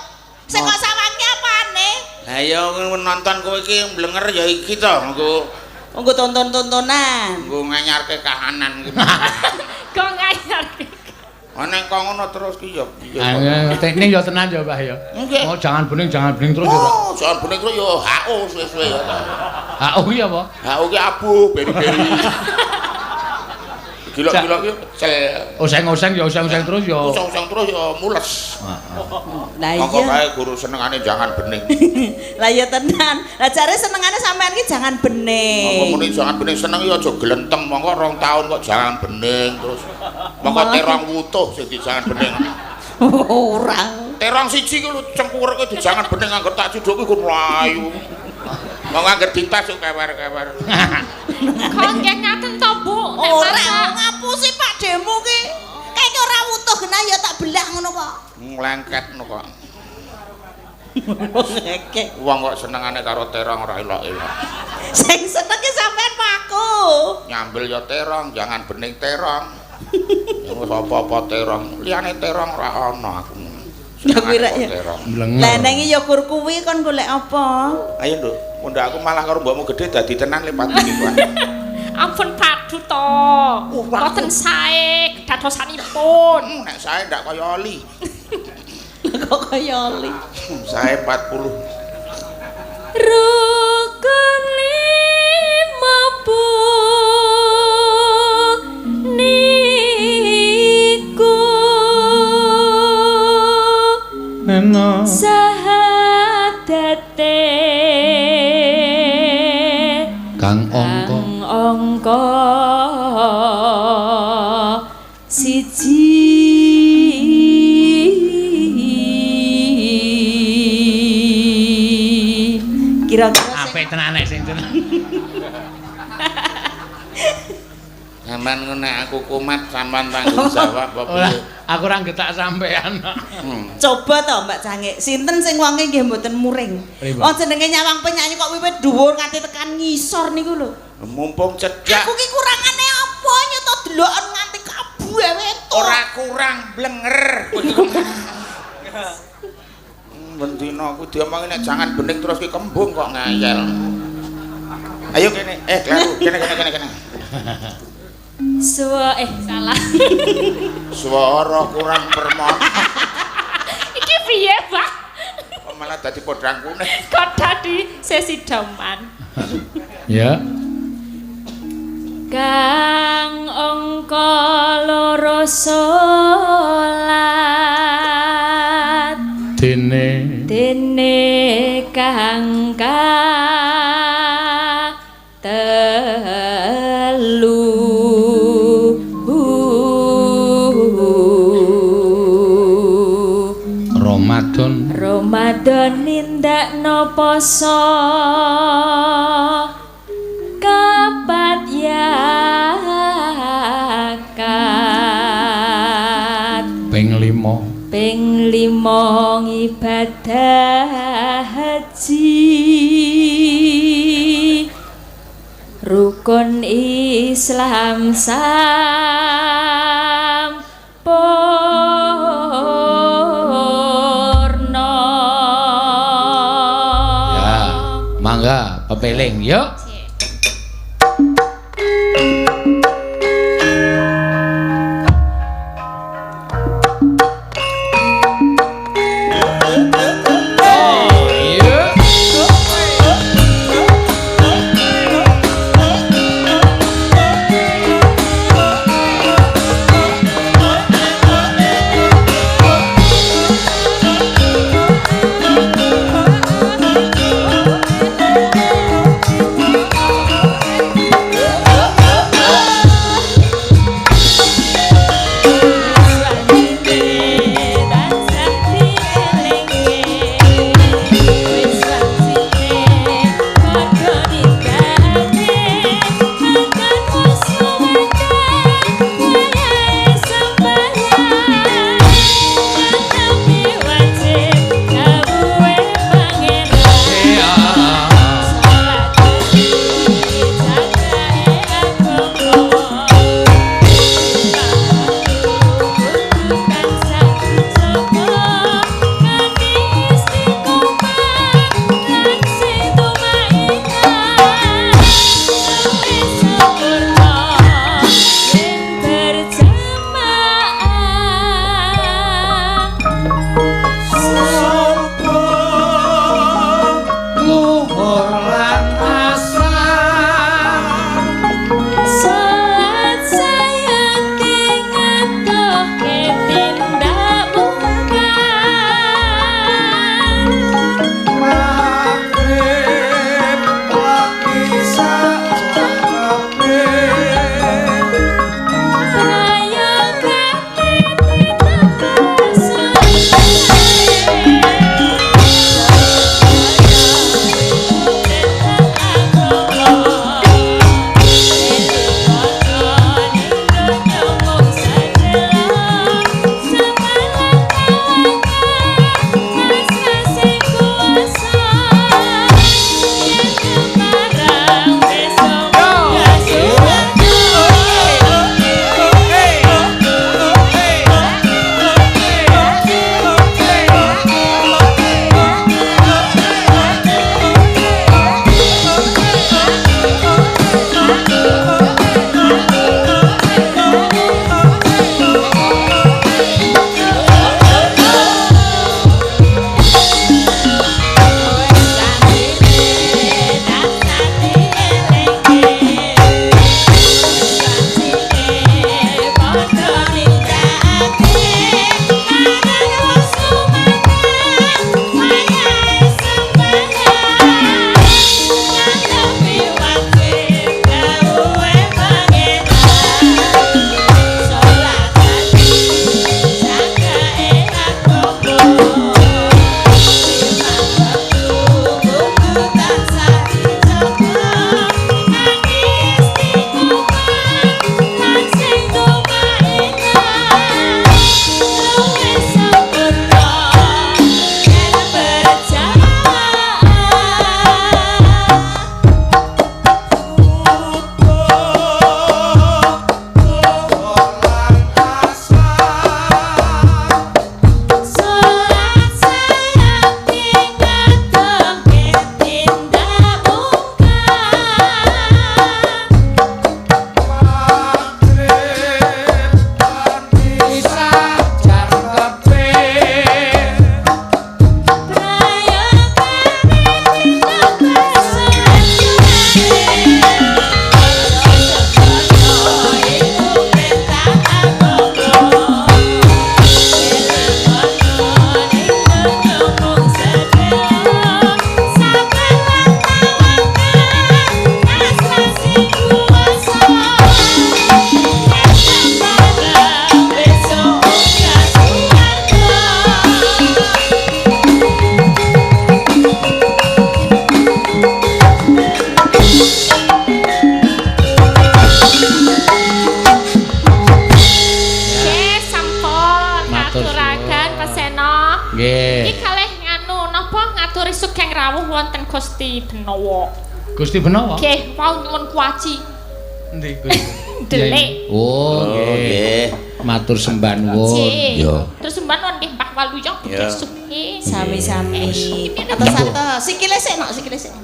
sing kok sawangi apane? Lah ya nonton kowe iki mblenger ya iki to, nggo Nggo tonton-tontonan. Nggo nganyarke kahanan iki. Kok ngayar. Ana kok ngono terus ki ya piye. Ayo teknik ya tenan ya, Pak ya. Nggih. Oh, jangan bening terus ya, Pak. Oh, jangan bening terus ya HO suwe-suwe ya. HO ki apa? HO ki abu beri-beri. Gilok-gilok ki pecel. Oseng-oseng ya oseng-oseng terus ya. Oseng-oseng terus ya mules. Lah Monggo iya. kae guru senengane jangan bening. Lah iya tenan. Lah jare senengane sampean ki jangan bening. Monggo muni jangan bening seneng ya aja glenteng. Monggo 2 tahun kok jangan bening terus. Monggo terong wutuh sing dijangan bening. Ora. Terong siji ku lho cengkureke dijangan bening angger tak cidhuk ku mlayu. Monggo angger ditas kok kewer-kewer. Kok nggih ngaten to, Bu? Nek Ora masak. ngapusi Pak Demo ki. Kayak ora wutuh genah ya tak belah ngono kok. Nglengket ngono kok. Ngekek. Wong kok senengane karo terong ora elok-elok. Sing seneng ki sampean Pakku. Nyambel ya terong, jangan bening terong. Ya wis apa-apa terong, liyane terong ora ana aku. Lah kuwi rek ya. Terong. Blenger. Lah neng ya kur kuwi kon golek apa? Ayo Nduk, mundhak aku malah karo mbokmu gedhe dadi tenan lipat iki kuwi. Ampun padu to. Mboten sae kedadosanipun. Nek sae ndak kaya oli. Kok kaya oli. Sae 40. Rukun lima niku Neno. Sahadate Kang angka kang angka siji. Kira-kira apik tenan nek sing tenan. Sampeyan ku nek aku kumat sampean tanggung jawab apa Ora, piye? aku ora getak sampean. Coba to Mbak Cangik, sinten sing wonge nggih mboten muring. Pripun? Wong jenenge nyawang penyanyi kok wiwit dhuwur nganti tekan ngisor niku lho. Mumpung cedhak. Aku ki kurangane apa nyoto deloken nganti kabeh weto. Ora kurang blenger. Bendina aku diomongi nek jangan bening terus ki kembung kok ngayal. Ayo kene, kleru, kene kene kene kene. Salah. Swara kurang permana. Iki piye, Pak? Kok malah dadi podang kuning. Kok dadi sesideman. Ya. Kang angka loro salat Dene dene kang telu Ramadan Ramadan nindakno poso kapat yakat ping 5 ping 5 ngibadah haji rukun Islam sampurna. Ya, mangga pepeling yuk. Aturi sugeng rawuh wonten Gusti Benowo. Gusti Benowo? Nggih, wau nyuwun kuaci. Endi Gusti? Delik. Oh, nggih. Nggih. Matur sembah nuwun. Nggih. Ya. Terus sembah nuwun nggih Mbah Waluyo Ya. budhe sugih. Sami-sami. Atos-atos. Sikile sik, Nok, sikile sik.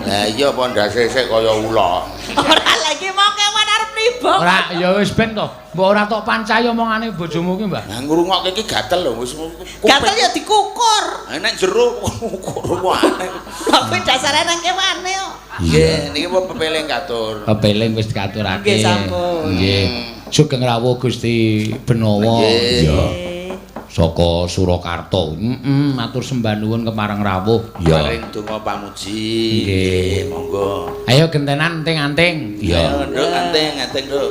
Lah iya apa ndase sik kaya ula. Ora lagi mau kewan arep niba. Ora, ya wis ben to. Mbok ora tok pancaya omongane bojomu ki, Mbah. Lah ngrungokke iki gatel lho wis kuping. Gatel ya dikukur. Lah nek jero ngukur aneh. Lah kuwi dasare nang kewane kok. Nggih, niki apa pepeling katur. Pepeling wis dikaturake. Nggih, sampun. Nggih. Sugeng rawuh Gusti Benowo. Nggih. Iya. Saka Surakarta. Heeh, matur sembah nuwun kepareng rawuh. Paring donga pamuji. Nggih. Monggo. Ayo gentenan anting-anting. Ayo nduk anting, anting nduk.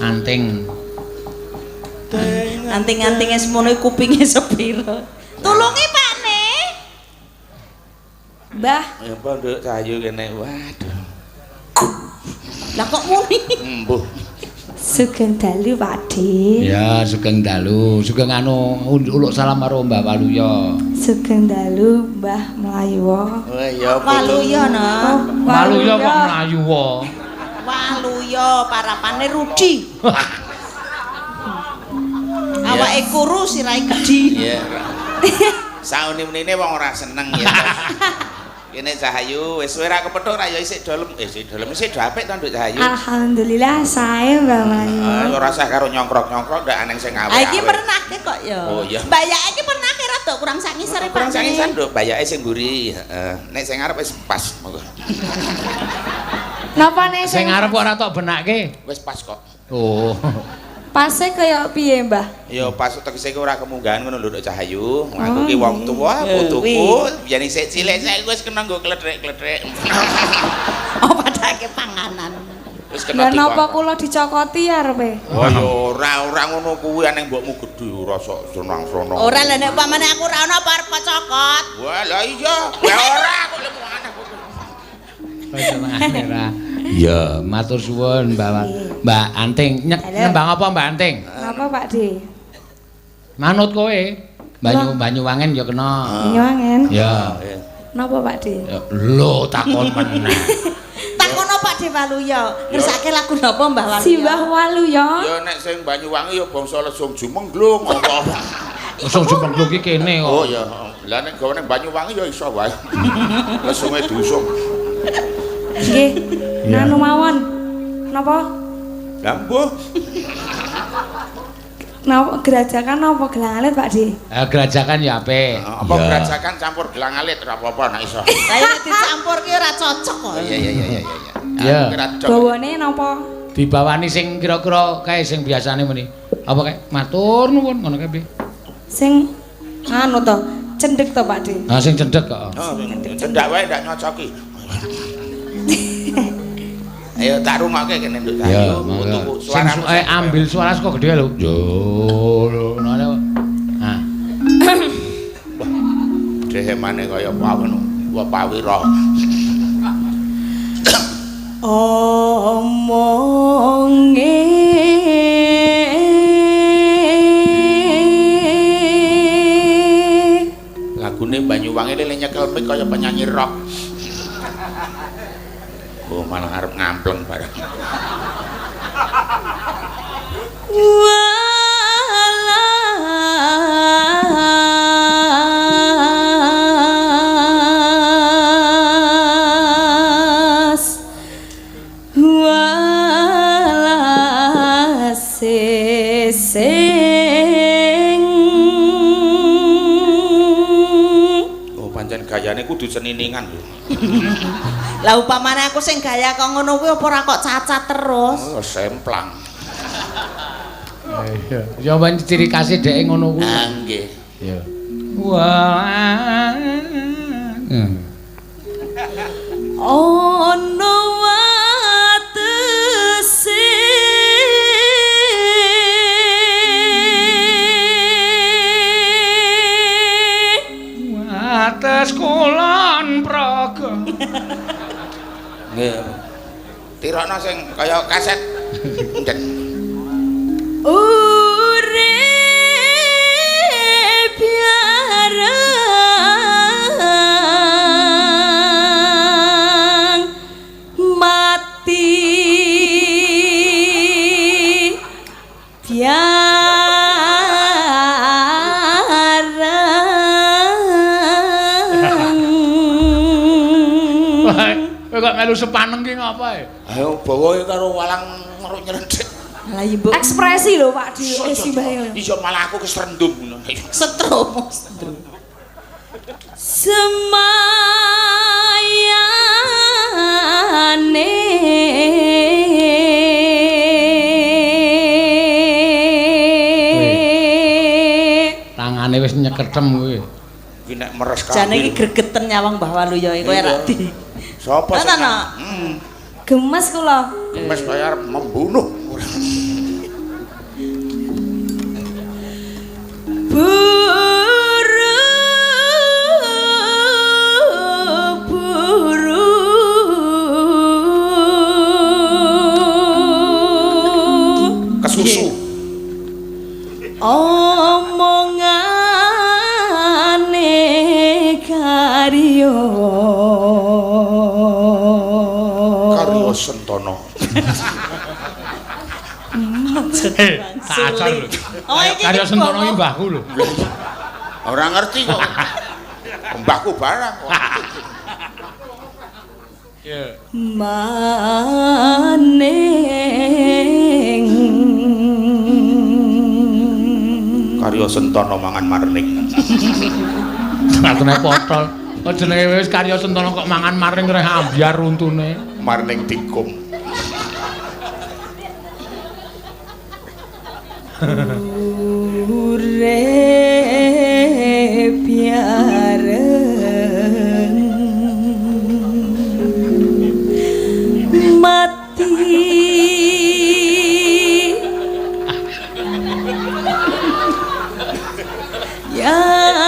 Anting. Anting-antinge semono kupinge sepiro. Tulungi Pak Ne. Mbah, Ya apa nduk Cahayu kene. Waduh. Lah kok muni? Mbuh. sugeng dalu Pakde. Ya, sugeng dalu. Sugeng anu uluk salam karo Mbah Waluyo. Sugeng dalu Mbah Mlayuwa. Oh iya Waluyo no. Waluyo kok mlayu wae. Waluyo parapane Rudi. Awake kuru sirahe gedhi. Iya. Sauni-unine wong ora seneng ya. Kene Cahayu wis suwe ra kepethuk ra ya isik dolem, isik dolem isik do apik to Nduk Cahayu. Alhamdulillah sae Mbah Ah, Mlayuwa. ora usah karo nyongkrok-nyongkrok ndak aneng sing awe. Ah iki pernahke kok ya. Oh, iya. Mbak Ya iki pernahke rada kurang sak ngisore Pak. Kurang sak ngisor Nduk, bayake sing mburi. Heeh. Nek sing ngarep wis pas monggo. Napa ne Sing ngarep kok ora tok benake. Wis pas kok. Oh. Pase kaya piye Mbah? Ya pas tegese ora kemunggahan ngono lho Nduk Cahayu. Aku ki wong tuwa, Eh, putuku, biyen isih cilik saiki wis kena nggo kledrek-kledrek. Oh padake panganan. Wis kena Lah napa dikongkon. kula dicokoti arepe? Oh ya ora ngono kuwi aneng mbokmu gedhe ora sok senang-senang. Ora lah nek upamane aku ora ono apa arep cokot. Wah lah iya. Lah ora kok lemu aneh kok. Senengane ra. Iya, matur suwun Mbak Mbak Anting. Nembang apa Mbak Anting? Napa Pakde? Manut kowe. Banyu Banyuwangen ya kena. Nyuwangen. Ya. Napa Pakde? Ya, lho takon meneh. Takono Pak De Waluyo, ngersake lagu napa Mbah Waluyo? Simbah Waluyo. Ya nek sing Banyuwangi ya bangsa lesung jumengglung apa. Lesung jumengglung ki kene kok. Oh ya. Lah nek gawane Banyuwangi ya iso wae. Lesunge diusung. Nggih. Nganu mawon. Napa? Lah mbuh. Napa gerajakan napa gelang alit Pakde? Gerajakan ya apik. Apa gerajakan campur gelang alit ora apa-apa nek iso. Lah nek dicampur ki ora cocok kok. Iya iya iya iya iya. Ya. Aku kira cocok. Bawane napa? Dibawani sing kira-kira kae sing biasane muni. Apa kae matur nuwun ngono kae piye? Sing anu to, cendhek to Pakde. Ah sing cendhek kok. Oh, cendak wae ndak nyocoki. Ayo tak rungokke kene Nduk Ya, Cahayu. monggo. Putuku Sing suaramu ambil suara saka gedhe lho. Yo ngono. Ah. Dehemane kaya pawon. Wah pawira. Omonge Lagune Banyuwangi le nyekel mic kaya penyanyi rock. Oh, malah arep ngampleng bareng. Walas walas sing Oh, pancen gayane kudu seniningan lho. Lah upamane aku sing gaya kok ngono kuwi apa ora kok cacat terus? Oh, semplang. Iya. Ya ben ciri khase dheke ngono kuwi. Ah, nggih. Iya. Wah. Ono watese Wates kulon praga. Nggih. Tirokno sing kaya kaset. Ndek. Urip biareng Biareng. Kowe kok melu sepaneng ki ngapa e? Ayo bawa karo walang meruk nyerentik. Lah iya, Mbok. Ekspresi lho Pak Di simbah. Iya malah aku keserendum ngono. Setrum. Semayane Tangane wis nyeketem kuwi. Iki nek meres kabeh. Jane iki gregeten nyawang Mbah Waluyo iki kowe rak di. Sapa Ana, sing ana. Gemes kula. Gemes kaya arep membunuh. Buru buru Kesusu. Omongane karyo Karyo Sentono. Tak ajar lho. Oh iki Karyo Sentono iki mbahku lho. Ora ngerti kok. Mbahku barang kok. Iya. Maning Karyo Sentono mangan marning. Atune potol. Kok jenenge wis Karyo Sentono kok mangan marning reh ambyar untune. Marning tikum. Urip biareng mati yareng.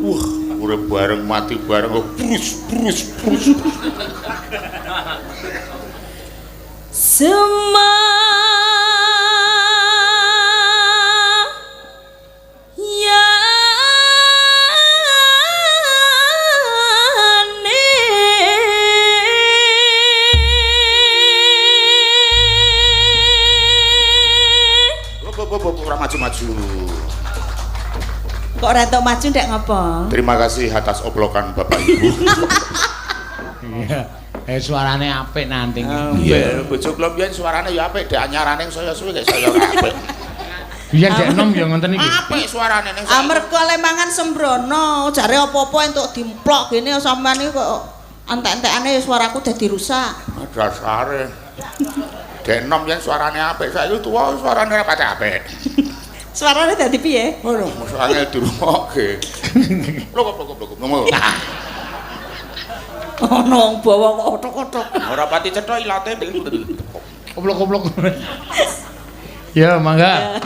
Wah, urip bareng mati bareng kok brus brus brus. Semayane Ora maju-maju. Kok ora entuk maju ndek ngopo? Terima kasih atas oplokan Bapak Ibu. Iya. Suarane apik nanti. Iya, bojo kula mbiyen suarane ya apik, dek anyarane saya suwe kaya saya ora apik. Biyen dek enom ya ngoten iki. Apik suarane ning saya. Amerga le mangan sembrono, jare apa-apa entuk dimplok gene sampean iki kok entek-entekane suaraku dadi rusak. Dasare. Dek enom yen suarane apik, saiki tuwa suarane ora pati apik. Suarane dadi piye? Aduh, mosok angel dirungokke. Lho kok kok ngomong. Ono wong bawa kok otok-otok. Ora pati cetha ilate. Koplok-koplok. Ya, mangga.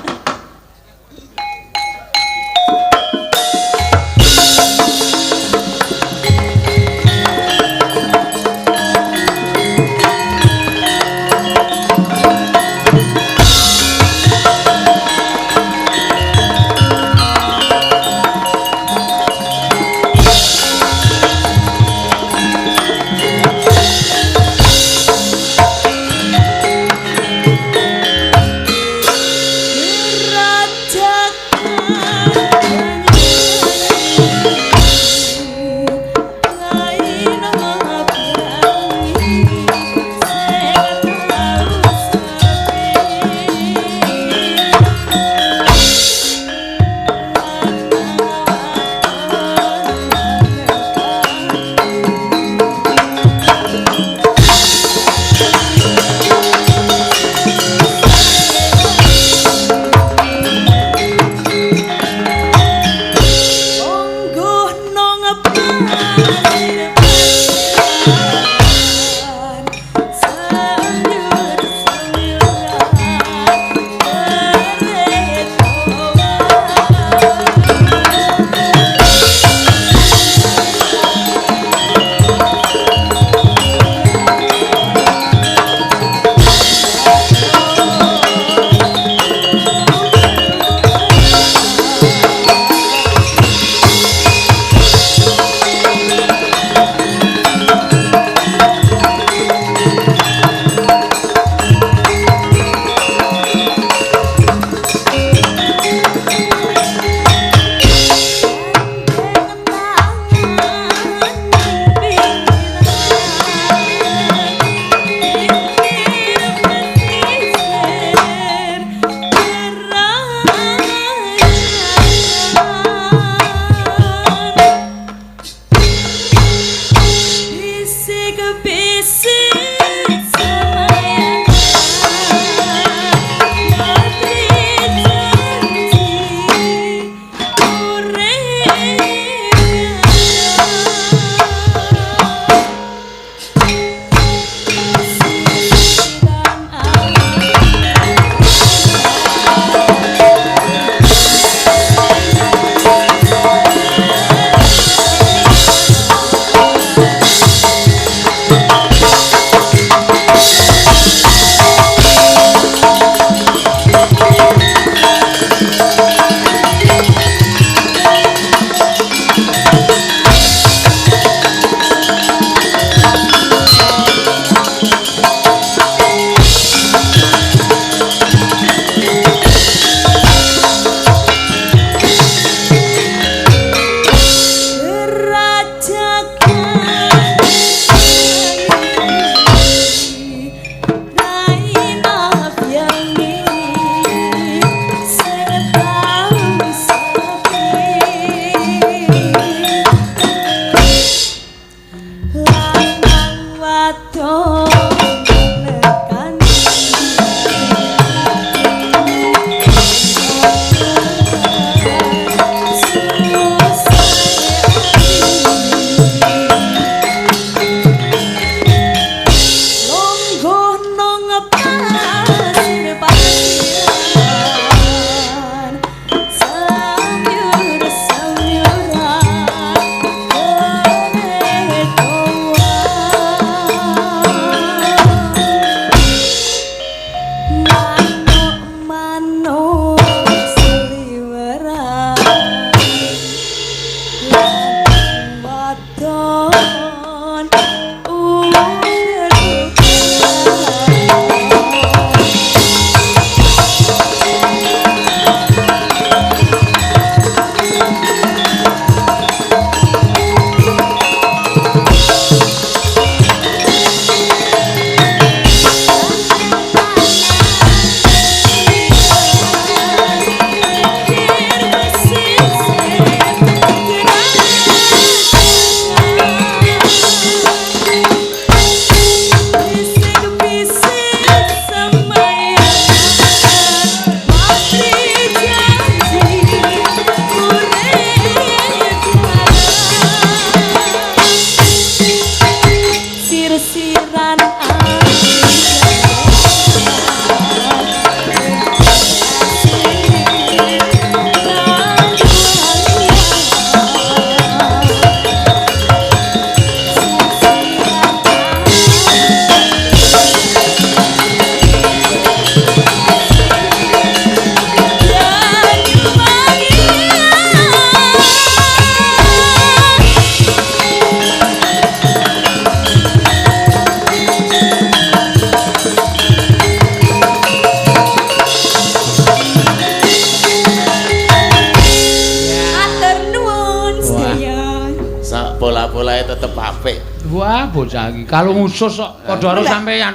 Pola-polae tetep apik. Wah, bocah iki kalung usus kok padha karo sampean.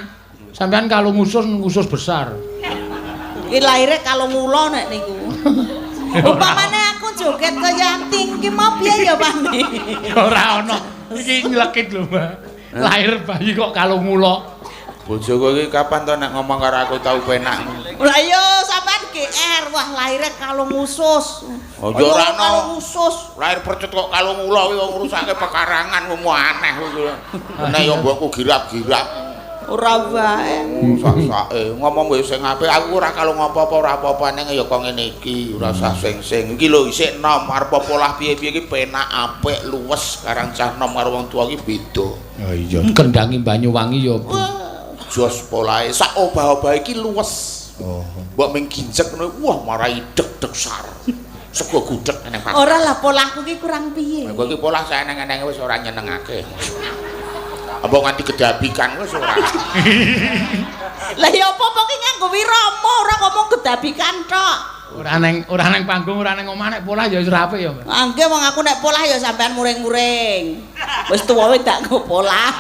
Sampean kalung usus usus besar. Iki lahire kalung ula nek niku. Upamane aku joget kaya anting ki mau piye ya, Pak? Ora ana. Iki nylekit lho, Mbak. Lahir bayi kok kalung ula. Bojoku iki kapan to nek ngomong karo aku tau penak. Lah iya sampean GR, wah lahire kalung usus. Oh ya ora ana kalung usus. Lahir percut kok kalung ula kuwi wong ngrusake pekarangan wong aneh kuwi. Nek ya mbokku girap-girap. Ora wae. Sak-sake ngomong wis sing apik aku ora kalung apa-apa ora apa-apa ning ya kok ngene iki ora usah sing-sing. Iki lho isih enom arep polah piye-piye iki penak apik luwes karang cah nom karo wong tuwa iki beda. Oh iya kendangi Banyuwangi ya. Jos polahe sak obah-obah iki luwes. Oh. Mbok ming ginjek ngono wah marai deg-deg sar. Sego gudeg nang pasar. Ora lah polahku ki kurang piye. Kowe iki polah saeneng-enenge wis ora nyenengake. Apa nganti gedabikan wis ora. Lah ya apa-apa ki nganggo wirama ora ngomong gedabikan tok. Ora neng panggung ora neng omah nek polah ya wis ora apik ya, Mbak. Angge wong aku nek polah ya sampean muring-muring. Wis tuwa wis tak nggo polah.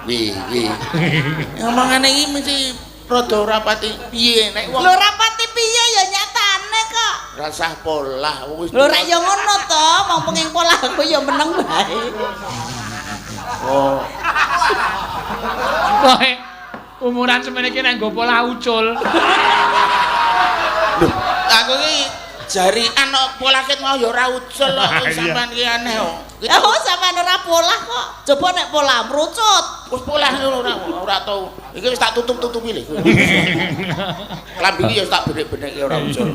Wi wi. Ngomongane iki mesti rada ora pati piye nek wong. Lho ora pati piye ya nyatane kok. Rasah polah wis. Lho ora ya ngono to, wong penging polah aku ya meneng bae. Oh. Kowe umuran semene iki nek nggo pola ucul. Lho, aku iki jarian kok pola ket mau ya ora ucul kok sampean ki aneh kok. Oh, sampean ora polah kok. Coba nek polah mrucut. Wis polah ora tau. Iki wis tak tutup-tutupi lho. Klambi iki ya tak benek-benekke ora ucul.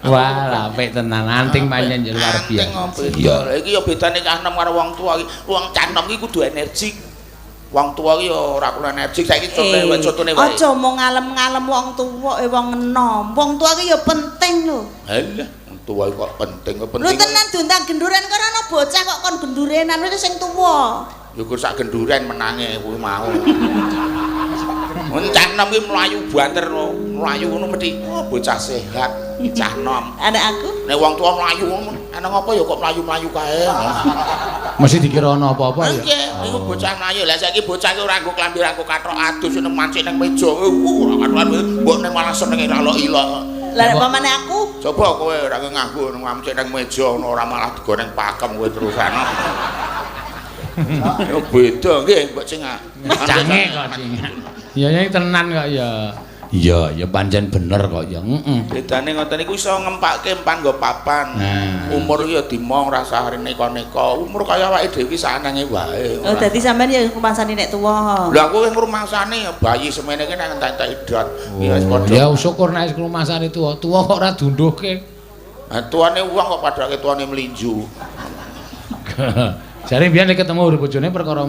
Wah, apik tenan. Anting pancen ya luar Anting biasa. kok beda. Iki ya bedane cah enom karo wong tua iki. Wong cah enom iki kudu energik. Wong tua iki ya ora kudu energik. Saiki contone contone wae. Aja mung ngalem-ngalem wong tuwa, wong enom. Wong tua ki ya penting lho. Halah, wong tua iki kok penting, kok Lho penting. tenan diundang genduren kono ana bocah kok kon gendurenan wis sing tuwa. Ya gur sak genduren menange kuwi mau. Wong cah enom ki mlayu banter no, mlayu ngono mesti oh bocah sehat, cah enom. Anak aku Nek wong tua mlayu ngono, ana ngapa ya kok mlayu-mlayu kae. Mesti dikira ana apa-apa ya. Nggih, iku bocah mlayu. Lah saiki bocah ki ora nggo klambi, ora nggo kathok adus nang mancik nang meja. Ora kathok mbok ning malah senenge ra ilok. Lah nek pamane aku Coba kowe ora nganggo mancik nang meja ngono ora malah digoreng pakem kowe terusan. Ya beda nggih mbok cengak. Cangek kok cengak. Ya ya tenan kok ya. Iya, ya pancen bener kok ya. Heeh. Bedane ngoten niku iso ngempake empan nggo papan. Nah. Umur ya dimong rasa neka-neka. Umur kaya awake dhewe iki sanenge wae. Oh, dadi sampean ya rumangsani nek tuwa. Lah aku wis ngrumangsani bayi semene iki nang entek-entek idot. Ya wis padha. Ya syukur nek rumangsane tuwa. Tuwa kok ora dunduhke. Lah tuane wong kok padake tuane mlinju. Jare biyen nek ketemu bojone perkara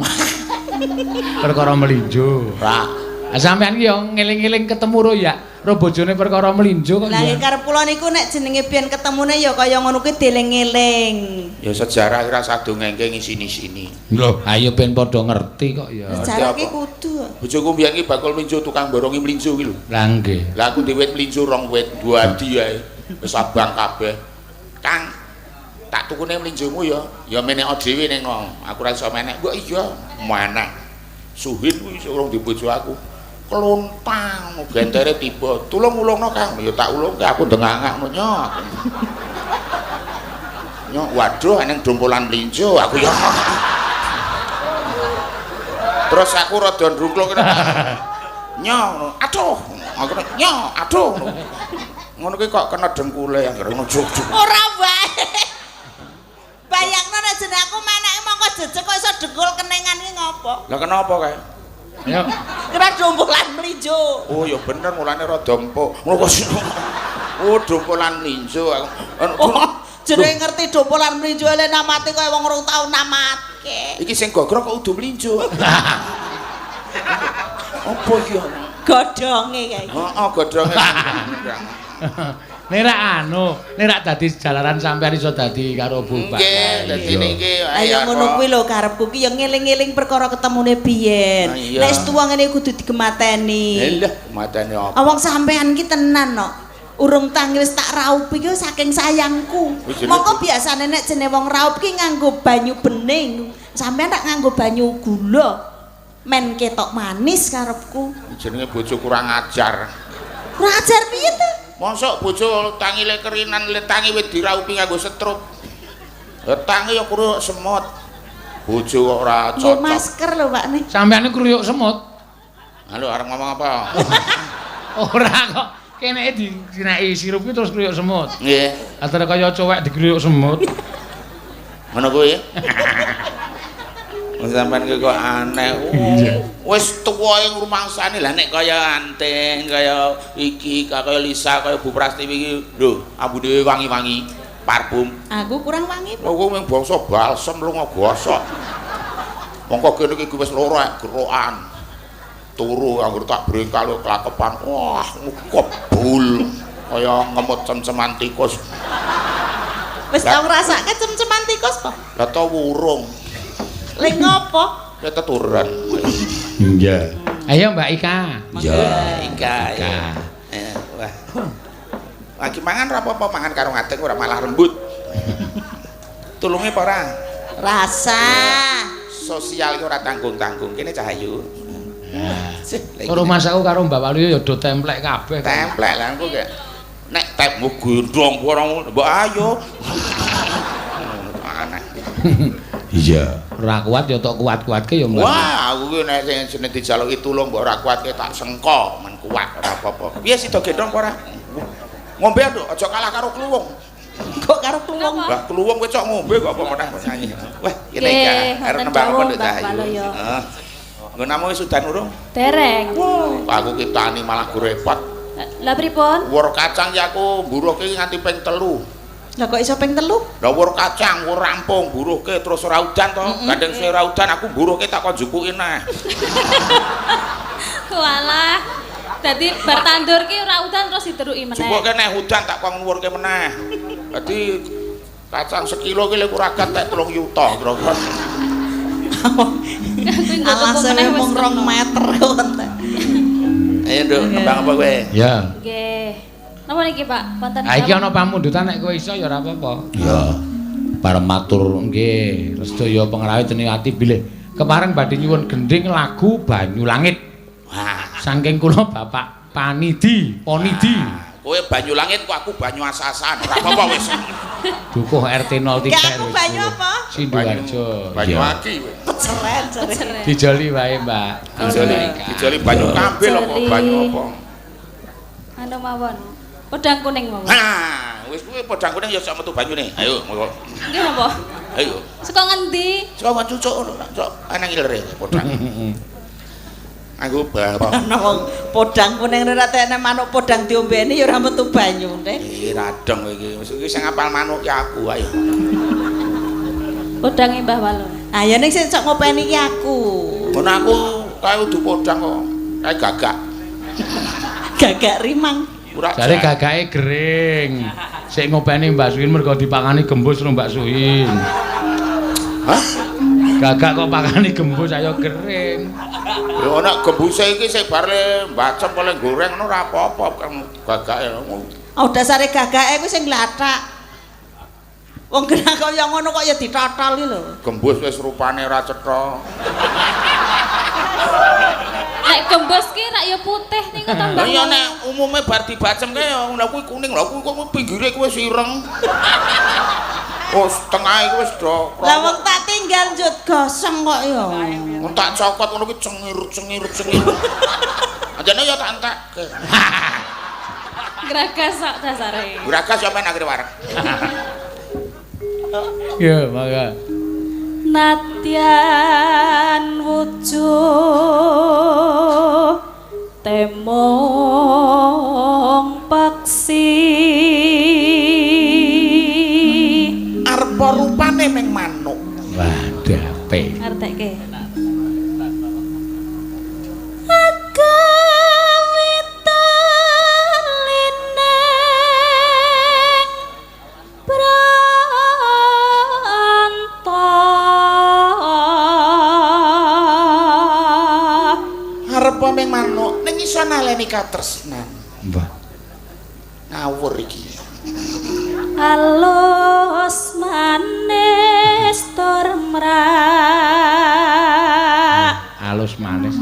perkara melinjo. Ora. Ah sampean ki yo ngeling-eling ketemu ro ya, ro bojone perkara melinjo kok Lah ya. nggih karep kula niku nek jenenge biyen ketemune ya kaya ngono kuwi dieling-eling. Ya sejarah ora sadongengke ngisini-sini. Lho, ayo ben padha ngerti kok ya. Sejarah apa? ki kudu. Bojoku mbiyen ki bakul mlinjo tukang borongi mlinjo ki lho. Lah nggih. Lah aku duwe wit mlinjo rong wit, dua adi ae. Wis abang kabeh. Kang, tak tukune mlinjomu ya. Ya menek dhewe ning ngono. Aku ora iso menek. Mbok iya, menek. Suhin kuwi iso urung dibojo aku. Klontang gentere tiba. Tulung ulungno, Kang. Ya tak ulungke aku ndengangak ngono nyok. Nyok, waduh eneng dompolan mlinjo aku ya. Terus aku rada ndrukluk kene. Nyo, ngono. Aduh. Aku nyo, aduh. Ngono kuwi kok kena dengkule anggere ngono juk-juk. Ora wae. Bayangno nek jeneng aku meneke mongko jejeg kok iso dengkul kenengan ki ngopo? Lah kenapa kae? Ayo. Kira dompolan mlinjo. Oh ya bener mulane rada empuk. Ngono kok. Oh dompolan mlinjo aku. Oh, jenenge ngerti dompolan mlinjo ele namate kaya wong rong tau namatke. Iki sing gogrok kok udu mlinjo. Apa iki? Godhonge kae. Heeh, godhonge. Nek rak anu, nek rak dadi jalaran sampean iso dadi karo Bu Pak. Nggih, dadi niki Ayo ngono kuwi lho karepku ki ya ngeling-eling perkara ketemune biyen. Ah, iya. Nek wis tuwa ngene kudu digemateni. Lah, matane apa? Wong sampean ki tenan no. Urung tangi wis tak raup iki saking sayangku. Wis jenenge- Mongko biasane nek jenenge wong raup ki nganggo banyu bening. Sampean tak nganggo banyu gula. Men ketok manis karepku. Jenenge bojo kurang ajar. Kurang ajar piye to? Mosok bojo tangi le kerinan le tangi wis diraupi nganggo setrup. Lah tangi ya kruyuk semut. Bojo kok ora Nggo cocok. masker lho Pak nih. Sampean niku kruyuk semut. Halo arep ngomong apa? Ora kok kene dineki sirup ki terus kruyuk semut. Nggih. Antara kaya cowek dikruyuk semut. Ngono kuwi. Wong sampean ki kok aneh. Oh, wis tuwa ing rumangsane lah nek kaya anting, kaya iki, kaya Lisa, kaya Bu Prastiwi iki lho, ambune wangi-wangi parfum. Aku kurang wangi. Pak. Lho kowe mung bangsa balsem lunga gosok. Mongko kene iki wis loro gerokan. Turu anggere tak brengkal klakepan. Wah, kebul. Kaya ngemut cem-ceman tikus. Wis tau ngrasake cem-ceman tikus po? Lah to wurung. Lha ngopo? Ya teturan. Iya. Ayo Mbak Ika. Iya, Ika. Ika. Wah. Lagi mangan ora apa-apa, mangan karo ngadeg ora malah lembut. Tulunge apa ora? Rasa. Sosial ki ora tanggung-tanggung. Kene Cahayu. Sih, lha iki. Karo masaku karo Mbak Waluyo ya do templek kabeh. Templek lah engko kek. Nek tepmu gendong barang mbok ayo. Aneh. Iya. Ora kuat ya tok kuat-kuatke ya Mbak. Wah, Aku ki nek sing jeneng dijaluki tulung mbok ora kuat ki tak sengko, men kuat ora apa-apa. Piye sida gendong apa ora? Ngombe nduk, aja kalah karo kluwung. Kok karo kluwung? Lah kluwung kowe cok ngombe kok apa meneh kok nyanyi. Wah, ngene iki arep nembang apa nduk Cahayu? Heeh. Nggonamu wis udan urung? Dereng. Aku ki tani malah go repot. Lah pripun? Wur kacang ya aku mburuhke nganti ping 3. Lah kok iso ping 3? Lah wur kacang wur rampung mburuhke terus ora udan to. Gandeng suwe ora udan aku mburuhke tak kon jupuki neh. Walah. Dadi bar tandur ki ora udan terus diteruki meneh. Jupuke neh udan tak kon ngluwurke meneh. Dadi kacang sekilo ki lek ora tek 3 yuta kira-kira. Alasane mung 2 meter kok entek. Ayo nduk, nembang apa kowe? Ya. Nggih. Napa niki Pak? Wonten. Ha iki ana pamundutan nek kowe iso ya ora apa-apa. Ya. Bareng matur nggih, sedaya pengrawit Teniwati bilih kepareng badhe nyuwun gendhing lagu Banyu Langit. Wah, saking kula Bapak Panidi, Ponidi. Kowe Banyu Langit kok aku banyu asasan, ora apa-apa wis. Dukuh RT 03. Ya aku banyu apa? Sinduharjo. Banyu aki kowe. Peceren jare. Dijoli wae, Mbak. Dijoli, dijoli banyu kambil apa banyu apa? Anu mawon. Podang kuning mawon. Ha, wis kuwi podang kuning ya sak metu banyune. Ayo, monggo. Nggih napa? Ayo. Saka ngendi? Saka cucuk ngono, cok ana ngilere podang. Aku bapak. Ana wong podang kuning ora tekne manuk podang diombeni ya ora metu banyune. Eh radong kowe iki. Wis iki sing ngapal manuk ki aku ayo. Podange Mbah Walo. Ah ya ning sing cok ngopeni iki aku. Ngono aku kae udu podang kok. Kae gagak. Gagak rimang. Jare gagake gering. Sik ngopeni Mbah Suhin mergo dipangani gembus karo Mbak Suhin. Hah? Gagak kok pakani gembus ayo gering. Ya ana gembuse iki sik bar le mbacem oleh goreng ngono ora apa-apa kan gagake. Oh dasare gagake kuwi sing glathak. Wong kena kaya ngono kok ya ditotol iki lho. Gembus wis rupane ora cetha. Nek gembus ki rak ya putih niku to Mbah. Lah iya nek umume bar dibacem kae ya lha kuwi kuning lha kuwi kok pinggire kuwi wis ireng. Oh, setengah iku wis do. Lah wong tak tinggal njut gosong kok ya. Wong tak cokot ngono ki cengir cengir cengir. Anjane ya tak entekke. Gragas sak dasare. Gragas ya men akhire wareg. Ya, mangga. Nadyan wujuh temong paksi. Arpa rupane meng manuk. Wah, dape. Ngertekke. Arpa meng manuk ning iso naleni katresnan. Mbah. Ngawur iki. Alus manis tur mrak. Alus manis.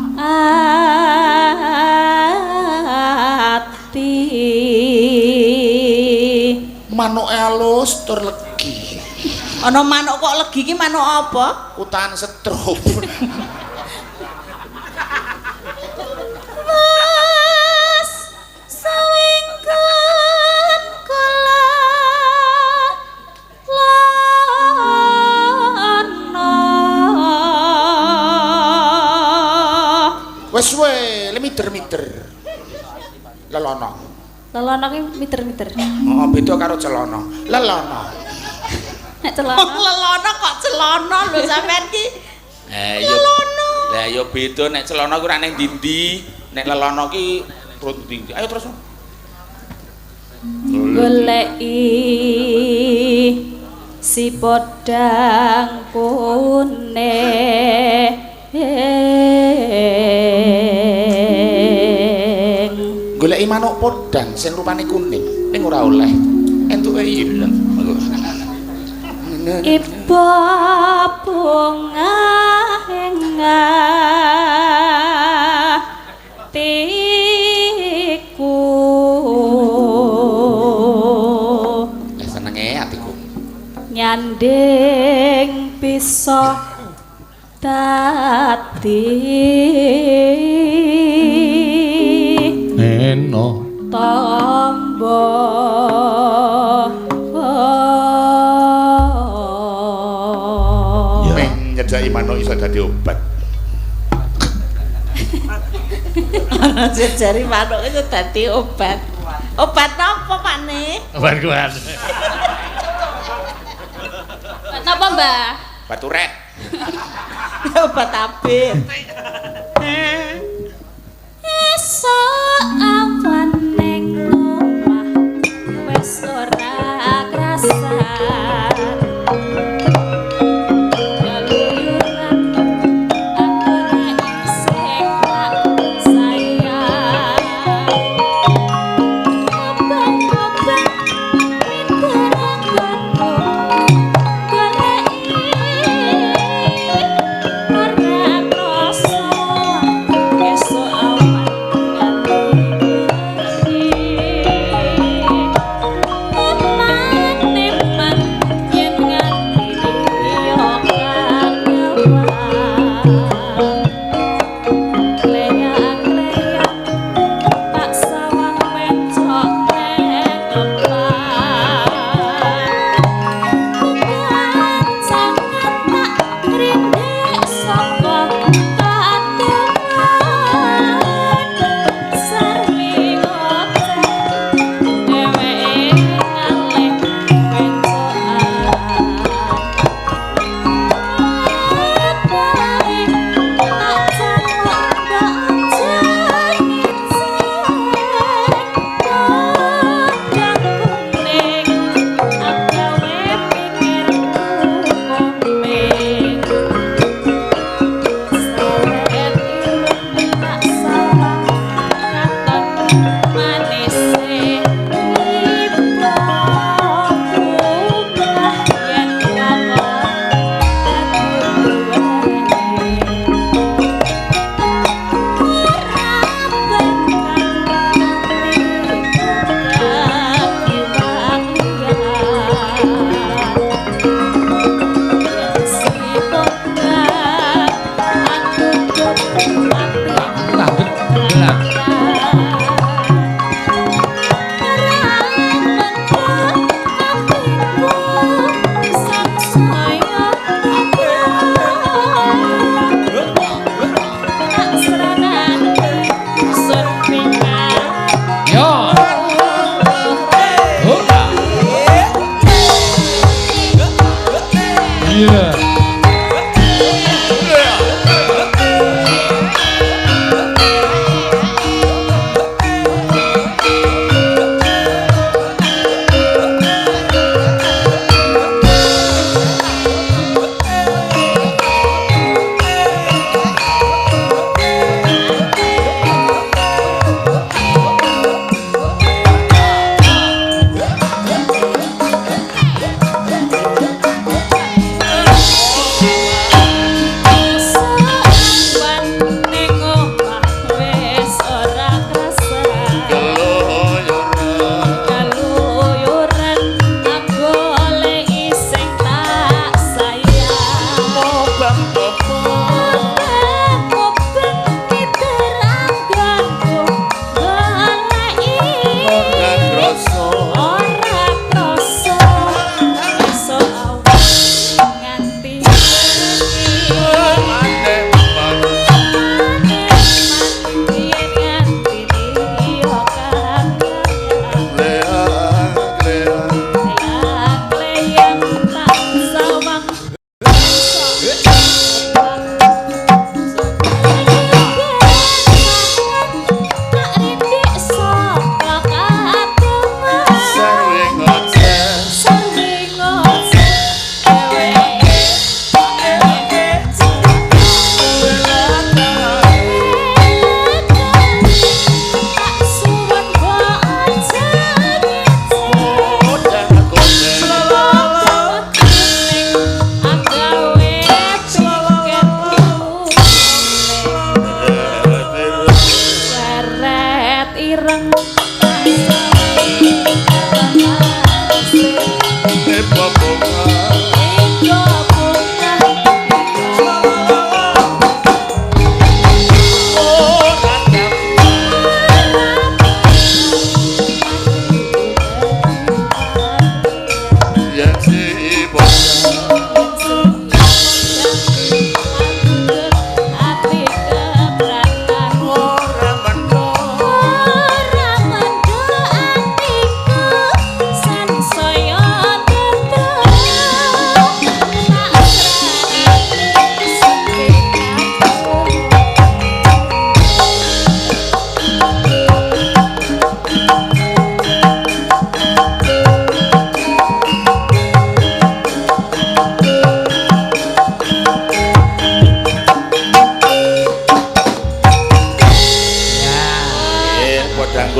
Ati. Manuke alus tur legi. Ana manuk kok legi iki manuk apa? Kutahan setrup. Mas sawingkon kula lana. Wis suwe, miter-miter. Lelono. Lelono ki miter-miter. Oh, beda karo celana. Lelono. Nek celana. Lelono kok celana lho sampean ki. Eh ya. Lah ya beda nek celana ku ora ning ndi-ndi, nek lelono ki turut ndi-ndi. Ayo terus. Goleki si podang kuning. Goleki manuk podang sing rupane kuning, ning ora oleh. Entuke ireng. Iba bunga ing atiku. Senenge atiku. Nyanding bisa dadi Dadi Eno. Tombo. Ya. Meh nyedaki manuk iso dadi obat. Ana jejari manuk itu dadi obat. Obat napa, Pak Ne? Obat kuat. Napa, Mbah? Batu ret. Obat abit. Esuk awan ning omah wis ora krasan. Keluyuran atune isih tak sayang. Obang-obang winteranggonku goleki ora krasa.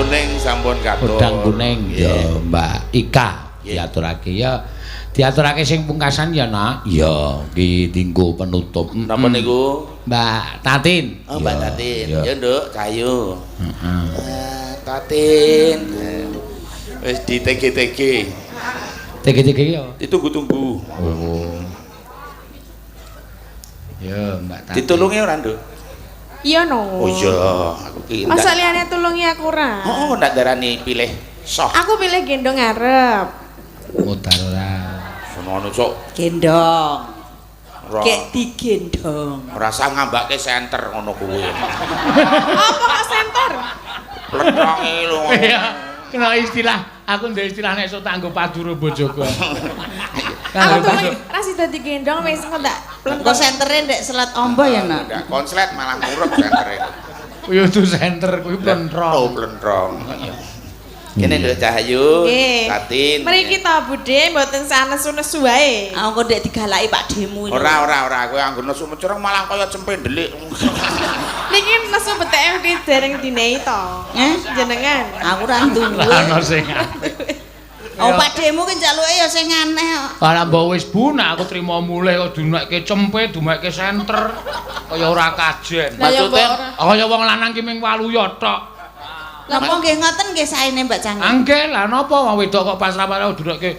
kuning sampun katur. Podang kuning ya Mbak Ika diaturake ya. Diaturake sing pungkasan ya, Nak. Ya, iki dinggo penutup. Napa niku? Mbak Tatin. Oh, Mbak Tatin. Ya, Nduk, Cahayu. Heeh. Tatin. Wis di TG-TG. TG-TG ya. Ditunggu-tunggu. Oh. Ya, Mbak Tatin. Ditulungi ora, Nduk? Iya no. Oh iya, aku ki Masa liyane tulungi aku ora? Oh, ndak darani pilih soh. Aku pilih gendong ngarep. Mutar ora. Sono sok Gendong. Ora. Kek digendong. Ora usah ngambake senter ngono kuwi. Apa kok senter? Plentonge lho. Iya, kena istilah, aku ndek istilah nek sok tak nggo paduro bojoku. Aku tulungi ra sida digendong wis engko tak Engko sentere ndek Selat Ombo ya, Nak. Ndak konslet malah murep sentere. Kuwi udu senter, kuwi plentrong. Oh, plentrong. Kene Nduk Cahayu, Nggih. Tatin. Mriki to Bude mboten sanesu-nesu wae. Aku kok ndek digalaki Pak Demu. Ora ora ora, kowe anggo nesu mencereng malah kaya cempe ndelik. Niki nesu beteke di dereng dinehi to. Eh? Jenengan. Aku ora duwe. Lah ono sing apik. Oh, Pak Demu ki njaluke ya sing aneh kok. Lah mbok wis bu nek aku trimo mulih kok dumekke cempe, dumekke senter. Kaya ora kajen. Lah ya mbok Maksudnya- ora. Kaya wong lanang ki ming waluya tok. Napa nggih ngoten nggih saene Mbak Canggih? Angge lah napa wong wedok kok pasrah-pasrah dumekke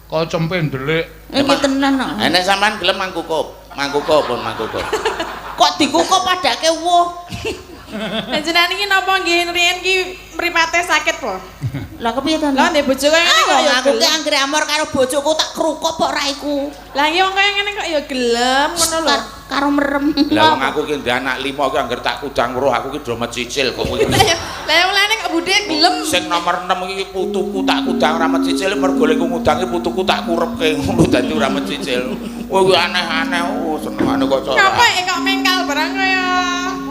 kaya cempe ndelik. Nggih tenan kok. Nek sampean gelem mangkukup, mangkukup pun mangkukup. Kok dikukup padake wuh. Lah jenengan iki napa nggih riyen ki mripate sakit po? Lah kepiye to? Lah ndek bojo kaya ngene Ah, kok wong ya aku ki gelem. anggere amor karo bojoku tak krukuk kok raiku. Lah iya wong kaya ngene kok ya gelem ngono lho. Karo merem. Lah wong aku ki ndek anak lima ki angger tak kudang weruh aku ki do mecicil kok kowe. Lah ya lah ya mulane kok Bude gelem. Sing nomor 6 iki putuku tak kudang ora mecicil mergo lek ngudangi putuku tak kurepke ngono dadi ora mecicil. Kowe ki aneh-aneh, oh senengane kok cara. Ngapa ya kok mengkal barang kaya.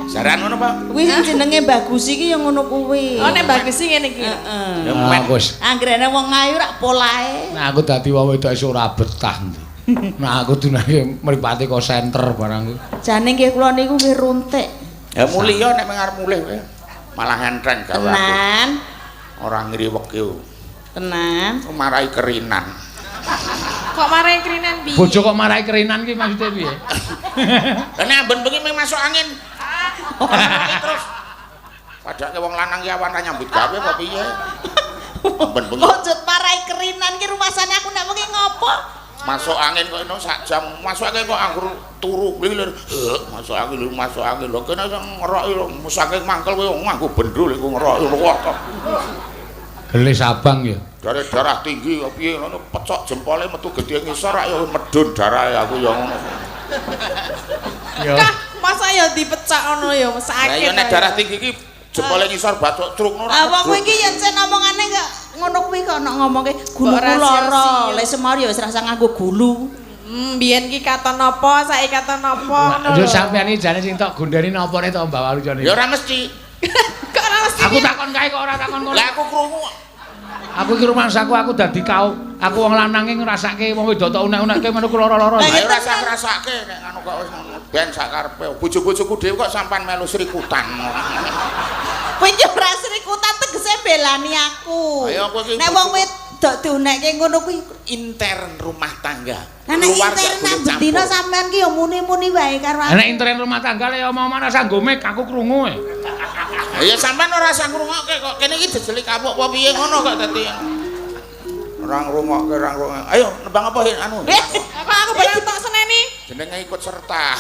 Jaran ngono, Pak? Kuwi sing jenenge bagus iki ya ngono kuwi. Oh nek bagus sih ngene iki. Heeh. Ya Ah, men. wis. Anggerene wong ayu rak polahe. Nek aku dadi wong wedok iso ora betah ndi. Nek aku dunake mripate kok senter barang kuwi. Jane nggih kula niku nggih runtik. Ya muliya nek arep mulih kowe. Malah enteng gawe aku. Tenan, Ora ngriweke. tenan. Marai kerinan. Kok marai krinan piye? Bojo kok marai kerinan ki maksudnya piye? Lah nek amben bengi mung masuk angin. Terus padake wong lanang ki awan ra nyambut gawe apa piye? Amben bengi Kok jut marai kerinan ki rumasane aku nek wengi ngopo? masuk angin kok eno sak jam masuk angin kok anggur turu glilir. Heh, masuk angin lho masuk angin lho kene iso ngeroki lho saking mangkel kowe nganggo bendul iku ngeroki lho kok. Gelis abang ya. Darah darah tinggi kok piye ngono pecok jempole metu gedhe ngisor rak ya medun darahe aku ya ngono. Ya. Kah, masa ya dipecak ngono ya Lah sakit. ya nek ta ya. darah tinggi iki jempole ngisor bathuk truk ngono. Ah wong kuwi iki yen sen omongane kok ngono kuwi kok nek ngomongke guluku ora lara. sia-sia. Lek semar ya wis rasa nganggo gulu. Biyen ki katon apa, saiki katon apa ngono Yo lho. sampean iki jane sing tok gondeni napane to Mbak Walu jane. Ya ora mesti. Kok ora mesti. Aku takon kae kok ora takon kono. Lah aku krungu. Aku iki rumangsaku aku dadi kau. Aku wong lanange ngrasake wong wedok tok unek-unekke ngono ku lara-lara. Lah ya ora usah ngrasake nek ngono kok wis ngono. Ben sak karepe. Bojo-bojoku dhewe kok sampan melu srikutan. Kowe iki ora srikutan tegese belani aku. Ayo, kowe iki Nek wong wedok diunekke ngono kuwi Intern rumah tangga. Lah nek Keluarga intern boleh bendina campur. sampean ki ya muni-muni wae karo aku. Nek intern rumah tangga le omong-omong rasa nggo mik aku krungu e. Ya sampean ora usah ngrungokke kok. Kene iki jejeli kapuk apa piye ngono kok dadi. Ora ngrungokke, ora ngrungokke. Ayo nembang apa Hin? Anu. Apa aku barang tok seneni? Jenenge ikut serta.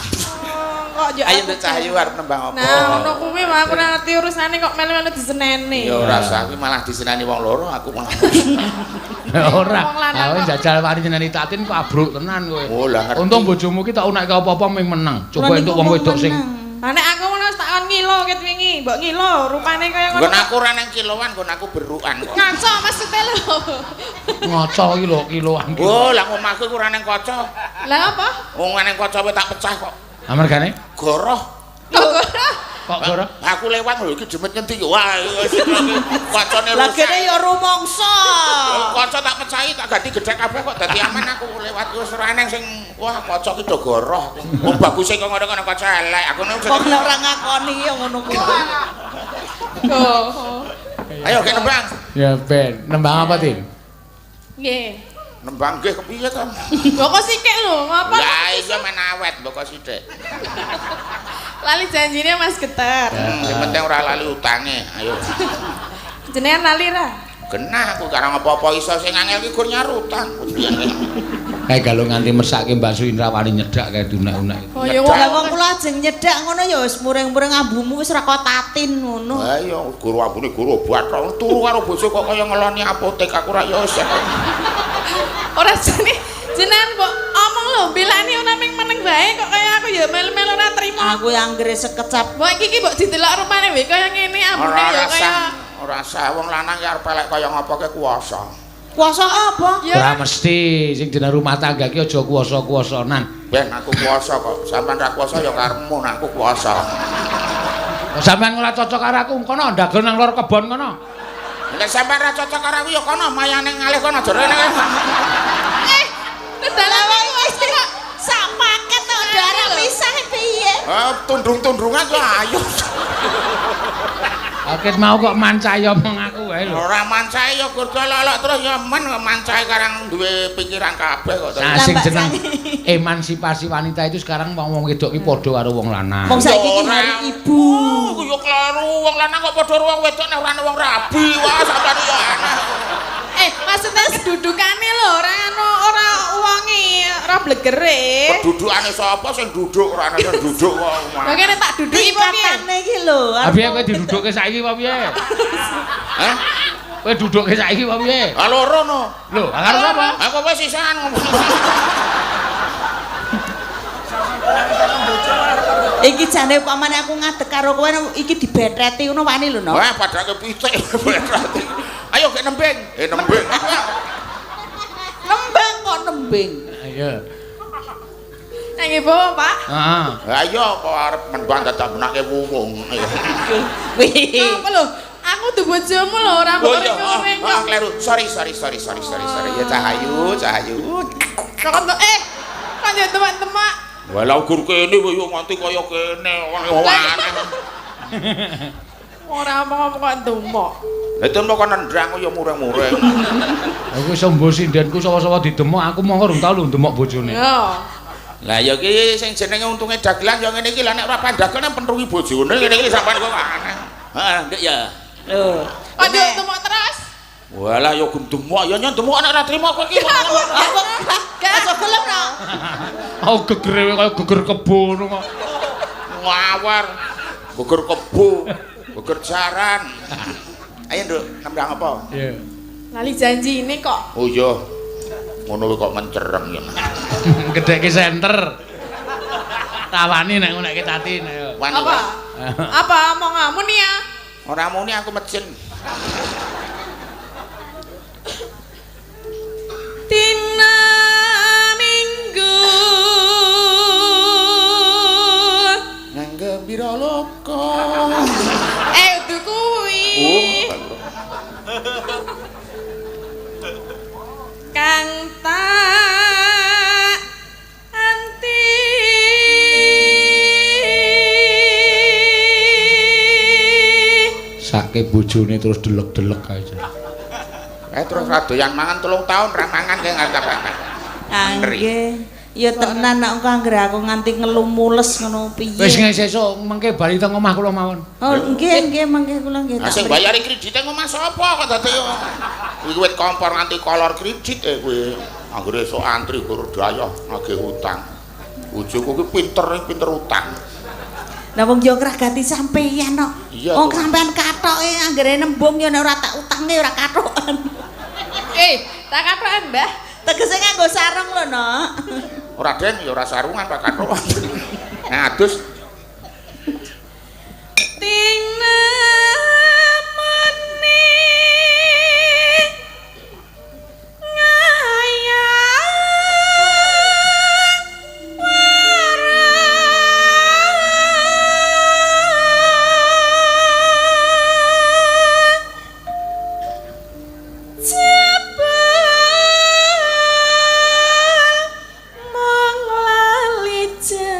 Oh, kok yo Ayo aku- Nduk Cahayu arep nembang apa? Nah, ngono kuwi mah aku ora ngerti urusane kok melu-melu diseneni. Ya ora usah, kuwi malah disenani wong loro aku malah. Ora. Wong lanang Aku kok. jajal wani nyeneni Tatin kok abruk tenan kowe. Oh, lah ngerti. Untung bojomu ki tak unekke apa-apa ming meneng. Coba Kula entuk niku wong wedok sing meneng. Lah nek aku ngono wis tak kon ngilo ket wingi, mbok ngilo rupane kaya ngono. Nggon aku ora nang kiloan, nggon aku berukan kok. Ngaco maksudnya lho. ngaca iki lho kiloan ki. Oh, lah omahku iku ora nang kaca. Lah apa? Wong nang kaca wae tak pecah kok. Amargane Goroh. Kok ora? kok goro? Aku lewat lho iki demet ngendi iki. Wah, iki kacane Lah rusak. kene ya rumangsa. Kaca tak pecahi tak ganti gedhek kabeh kok dadi aman aku lewat wis ora eneng sing wah kaca ki do goroh. Wong baguse kok ngono kono kaca elek. Aku ngono Kok nek ora ngakoni ya ngono kuwi. Oh. Ayo gek nembang. Ya ben, nembang apa, Tin? Nggih. Nembang nggih kepiye to? Mbok kok sithik lho, ngapa? Lah iya men awet mbok kok sithik. Lali janjine Mas Geter. Sing penting ora lali utange. Ayo. Jenengan lali ra? Genah aku karang apa-apa iso sing angel ki gur nyaur utang. Kae galo nganti mesake Mbak Suindra wani nyedak kae dunak-unak. Oh ya Lah wong kula ajeng nyedak ngono ya wis muring-muring ambumu wis ora kok tatin ngono. Lah iya guru ambune guru obat tok turu karo bojo kok kaya ngeloni apotek aku ra ya wis. Ora jane jenengan mbok omong lho belani ora ming meneng wae kok kaya aku ya melu-melu ora trimo. Aku anggere sekecap Mbok iki ki mbok didelok rupane wae kaya ngene ambune Ora ya kaya sah, ora sah wong lanang ki arep elek kaya ngopo ke kuwasa. Kuasa apa? Ya Ora mesti sing jeneng rumah tangga ki aja kuwasa-kuwasanan. Ben aku kuwasa kok. Sampeyan ra kuwasa ya karepmu nek aku kuwasa. Sampeyan ora cocok karo aku kono ndagel nang lor kebon kono. Nek sampeyan ra cocok karo aku ya kono mayane ngalih kono aja rene. Kedalame Wis kok sak paket kok darah pisah piye? Eh tundung-tundungan ya ayo. Akeh mau kok mancai omong aku wae lho. Ora mancae ya gur lolok terus ya men mancae karang duwe pikiran kabeh kok. Nah, sing Lah, Mbak jeneng Sani. emansipasi wanita itu sekarang wong-wong wedok ki padha karo wong lanang. Wong saiki ki Ora. hari ibu. Oh, yo kleru wong lanang kok padha karo wong wedok nek ora ana wong rabi. Wah, sampeyan yo aneh. Maksudnya kedudukane lho ora anu ora wonge, ora blegere. Kedudukane sapa sing duduk ora ana sing duduk kok. Lah kene tak duduki apa piye? Tingkatane iki lho. Ha piye kowe didudukke saiki apa piye? Hah? Kowe dudukke saiki apa piye? Ha loro no. Lho, ha karo sapa? Aku wis sisan ngomong. Iki jane upamane aku ngadeg karo kowe iki dibeteti ngono wani lho no. Wah, padake pitik. Ayo gek nembing. Nembing. Nembang kok nembing. Ayo. Nang ibu, Pak. Heeh. Lah iya kok arep nembang dadak benake wuwung. Ayo. Wih. Apa lho? Aku dudu bojomu lho, ora Oh iya, muring-muring oh, kok. kleru. Sorry, sorry, sorry, sorry, sorry, sorry. Ya Cahayu, Cahayu. Kok kok yo temak-temak. Walau gur kene yo nganti kaya kene aneh. Ora omong-omong kok ndumok. Lah itu kok nendang yo mureng-mureng. Aku iso mbo sindenku sawa-sawa didemok, aku mongko rung tau lho ndemok bojone. Yo. Lah ya ki sing jenenge untunge dagelan ya ngene iki lah nek ora pandagel nek pentrungi bojone ngene iki sampean kok aneh. Heeh, Nduk ya. Lho. Kok yo ndumok terus? Walah ya gendemok ya nyendemok nek ora trimo kowe iki. Aku gak aja gelem no. Aku gegere kaya geger kebo ngono kok. Ngawar. Geger kebo, geger jaran. Ayo Nduk, nembang apa? Iya. Lali janji ini kok. Oh iya. Ngono kuwi kok mencereng ya. Gedhekke senter. Tawani nek ngono nek Tatin ayo. Wani. Apa? Apa omonganmu nih ya? Ora muni aku mejen. Dina Minggu. Nang gembira loka. Udu kuwi. Oh. Kang tak anti. Sake bojone terus delek-delek ae. Terus ra doyan mangan 3 tahun ra mangan kae ngarep apa. Nggih. Ya tenan nek engko anggere aku nganti ngelumules ngono piye. Wis sesuk mengke bali teng omah kula mawon. Oh nggih nggih mengke kula nggih. Lah sing bayari kredite ngomah sapa kok dadi kuwi wit kompor nganti kolor kredit kuwi. Anggere esuk antri gur dayoh nagih utang. Bojoku ki pinter pinter utang. Lah wong yo ngragati sampeyan kok. Wong sampean kathoke anggere nembung yo nek ora tak utange ora kathokan. Tak kathokan, Mbah. Tegese nganggo sarung lho, Nok. Ora den ya ora sarungan Pak kathokan. Nah, adus Tina meni ngayang warang jebul mung lali janji.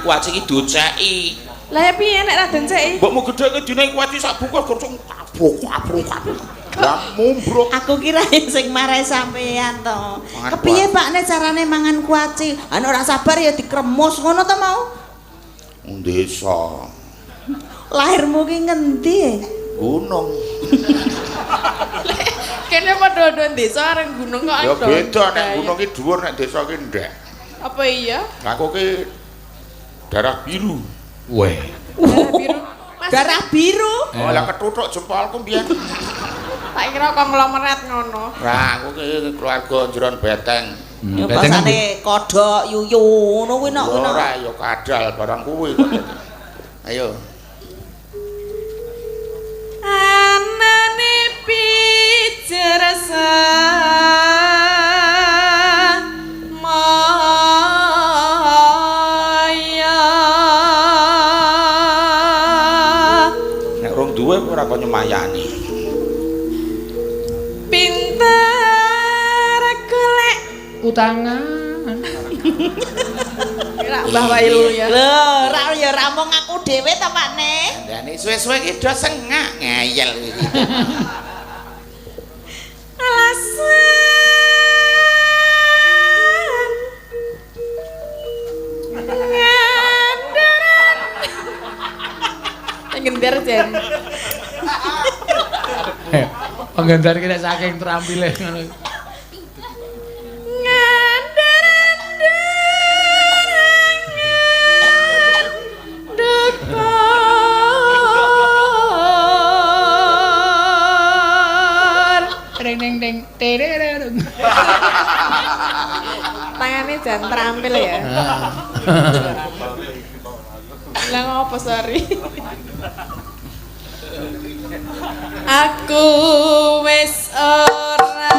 mangan kuaci iki doceki. Lah ya piye nek ra denceki? Mbokmu gedhe dine kuaci sak bungkus gocong kabruk kabruk kabruk. Lah mumbruk. Aku kira sing marai sampean to. Mangan Kepiye Pak nek carane mangan kuaci? Anu ora sabar ya dikremus ngono to mau? Desa. Lahirmu ki ngendi? Gunung. Kene padha-padha desa areng gunung kok Ya ado. beda nek gunung ki dhuwur nek desa ki ndek. Apa iya? Lah aku ki darah biru. Weh. Darah biru. Mas, Darah biru. Oh, lah ketutuk jempolku mbiyen. tak kira konglomerat ngono. Lah aku ki keluarga jeron beteng. Ya Beteng basane kodhok yuyu ngono kuwi nok kuwi nok. Ora ya kadal barang kuwi kok. Ayo. Anane pijer maya. Nek rong duwe ora kok nyemayani. Pinter golek Utangan. Rak Mbah Wailu ya. Lho, ra ya ra mung aku dhewe to Pak Ne. Dandane suwe-suwe ki do sengak ngeyel iki. Alasan ngandaran ngender jen. Penggendar ki nek saking terampile ngono. Ngandaran darangan dekor. Ring ning ning terereng. Tangannya jan terampil ya. Lah ngopo sorry. Aku wis ora.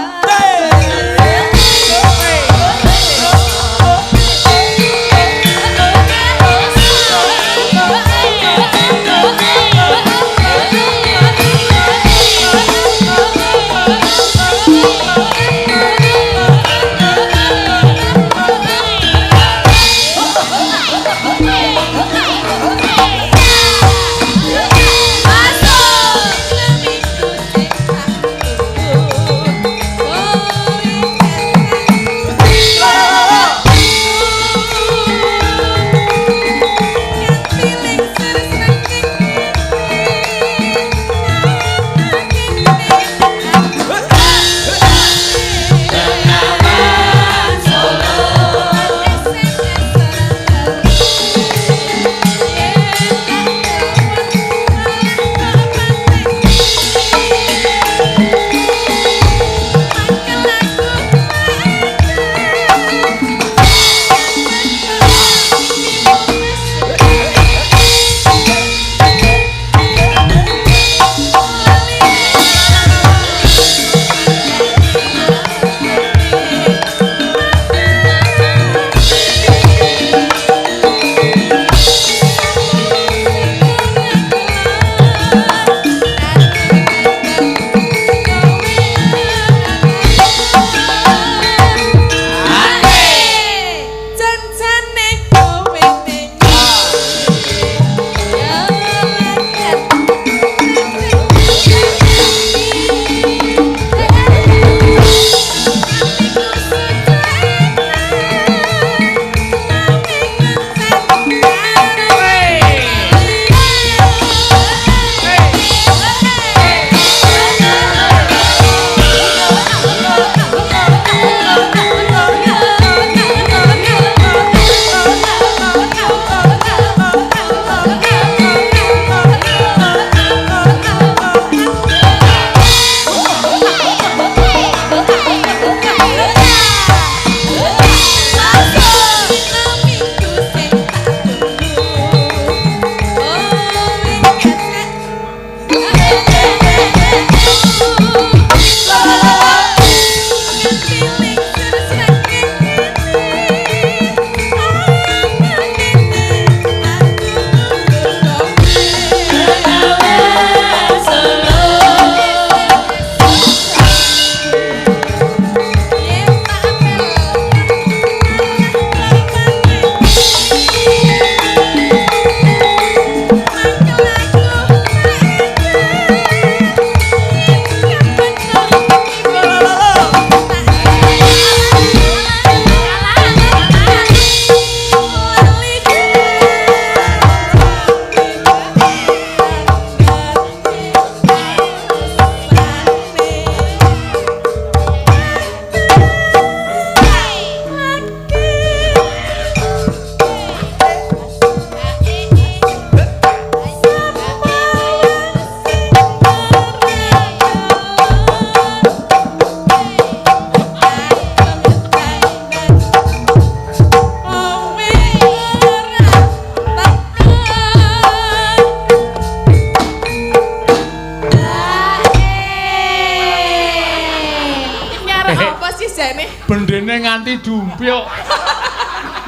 sih jane? Bendene nganti dumpyuk.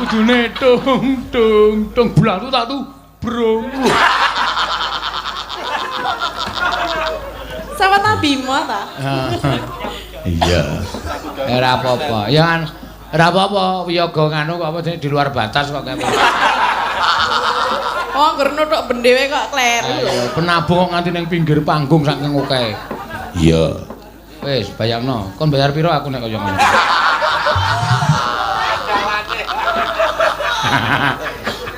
Kudune tung tung tung blatu tak tu brung. Sama ta Bimo ta? Iya. Ora apa-apa. Ya kan ora apa-apa wiyaga nganu kok apa jenenge di luar batas kok kayak. Oh, ngger nuthuk bendewe kok kleru. Ayo, penabuh kok nganti ning pinggir panggung saking akeh. Iya. Wis, bayangno, kon bayar piro aku nek kaya ngono.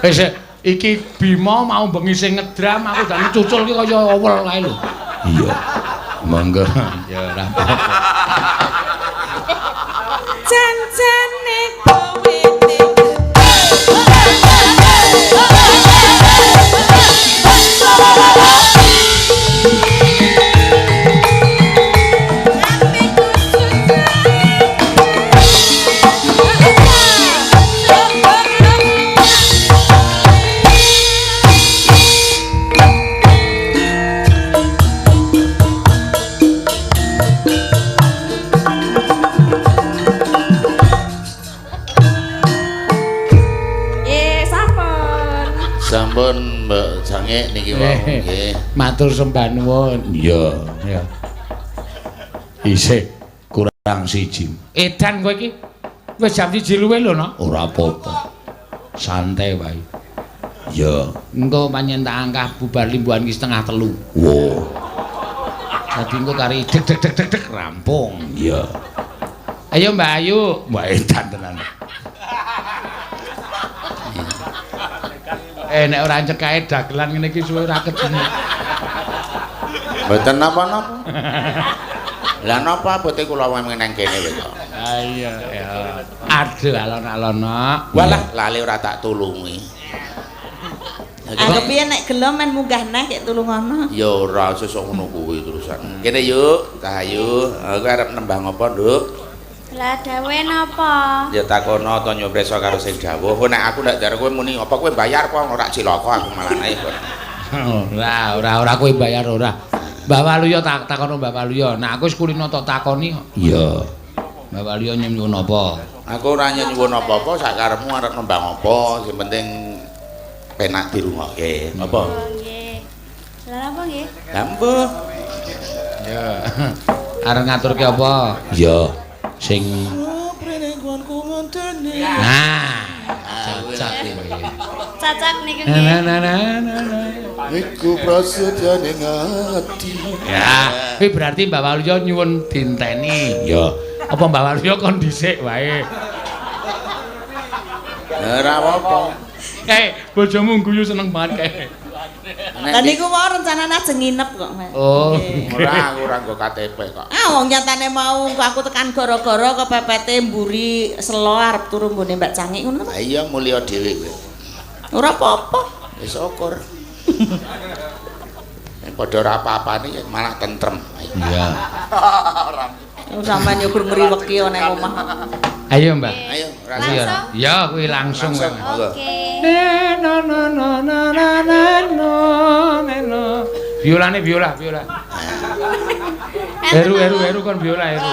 Wis iki Bima mau bengi sing ngedram aku dan cucul ki kaya owel kae lho. Iya. Monggo. Ya ora apa-apa. Janjane kowe Sampun Mbak Sange niki wau nggih. Matur sembah nuwun. Iya, ya. Isih kurang siji. Edan kowe iki wis jam 1 luwih lho, no. Ora apa-apa. Santai wae. Iya. Engko pancen tak angkah bubar limbuhan ki 2:30. Wo. Dadi engko kari deg deg deg deg deg rampung. Iya. Ayo Mbak Ayu. Mbak edan tenan. Nek ora cekae dagelan ngene iki suwe ora ketemu. Mboten napa-napa. Lah napa abote kula nang kene wae kok. Ha iya ya. Aduh alon-alon nok. Walah lali ora tak tulungi. Aku piye nek gelem men munggah neh kek tulungono. Ya ora sesuk ngono kuwi terusan. Kene yuk, Cahayu. Aku arep nembang apa, Nduk? Lah dawuhe napa? Ya takono ta nyopreso karo sing dawuh. Nek aku ndak jare kowe muni apa kowe bayar kok ora cilaka aku malah ae kok. Ora, ora, ora kowe bayar ora. Mbah Waluyo tak takono Mbah Waluyo. Nek aku wis kulino tak takoni kok. Iya. Mbah Waluyo nyuwun apa? Aku ora nyuwun apa-apa, sak karepmu arep nembang apa, sing penting penak dirungokke. Apa? Nggih. Lah apa nggih? Lah mbuh. Ya. Arep ngaturke apa? Iya. Sing nah, cacak kuwi. Cacak niku Na nggih. na na na na. Iku prasetyane ngati. Ya, kuwi berarti Mbah Waluyo nyuwun dinteni. Ya. Apa Mbah Waluyo kon dhisik wae? Ora apa-apa. Bojomu guyu seneng banget kae. Lah niku mau rencanane ajeng nginep kok, Mas. Oh. Ora aku ora nggo KTP kok. Ah wong nyatane mau kok aku tekan gara-gara kepepete mburi selo arep turu nggone Mbak Cangik ngono to. Lah iya mulya dhewe kowe. Ora apa-apa. Wis syukur. Nek padha ora apa-apane ya malah tentrem. Iya. Sampeyan yo gur ngriweki ana omah. Ayo, Mbak. Ayo, Iya. Ya, kuwi langsung. Oke. Na na na na na na na na. Biolane biola, biola. Heru heru heru kon biola heru.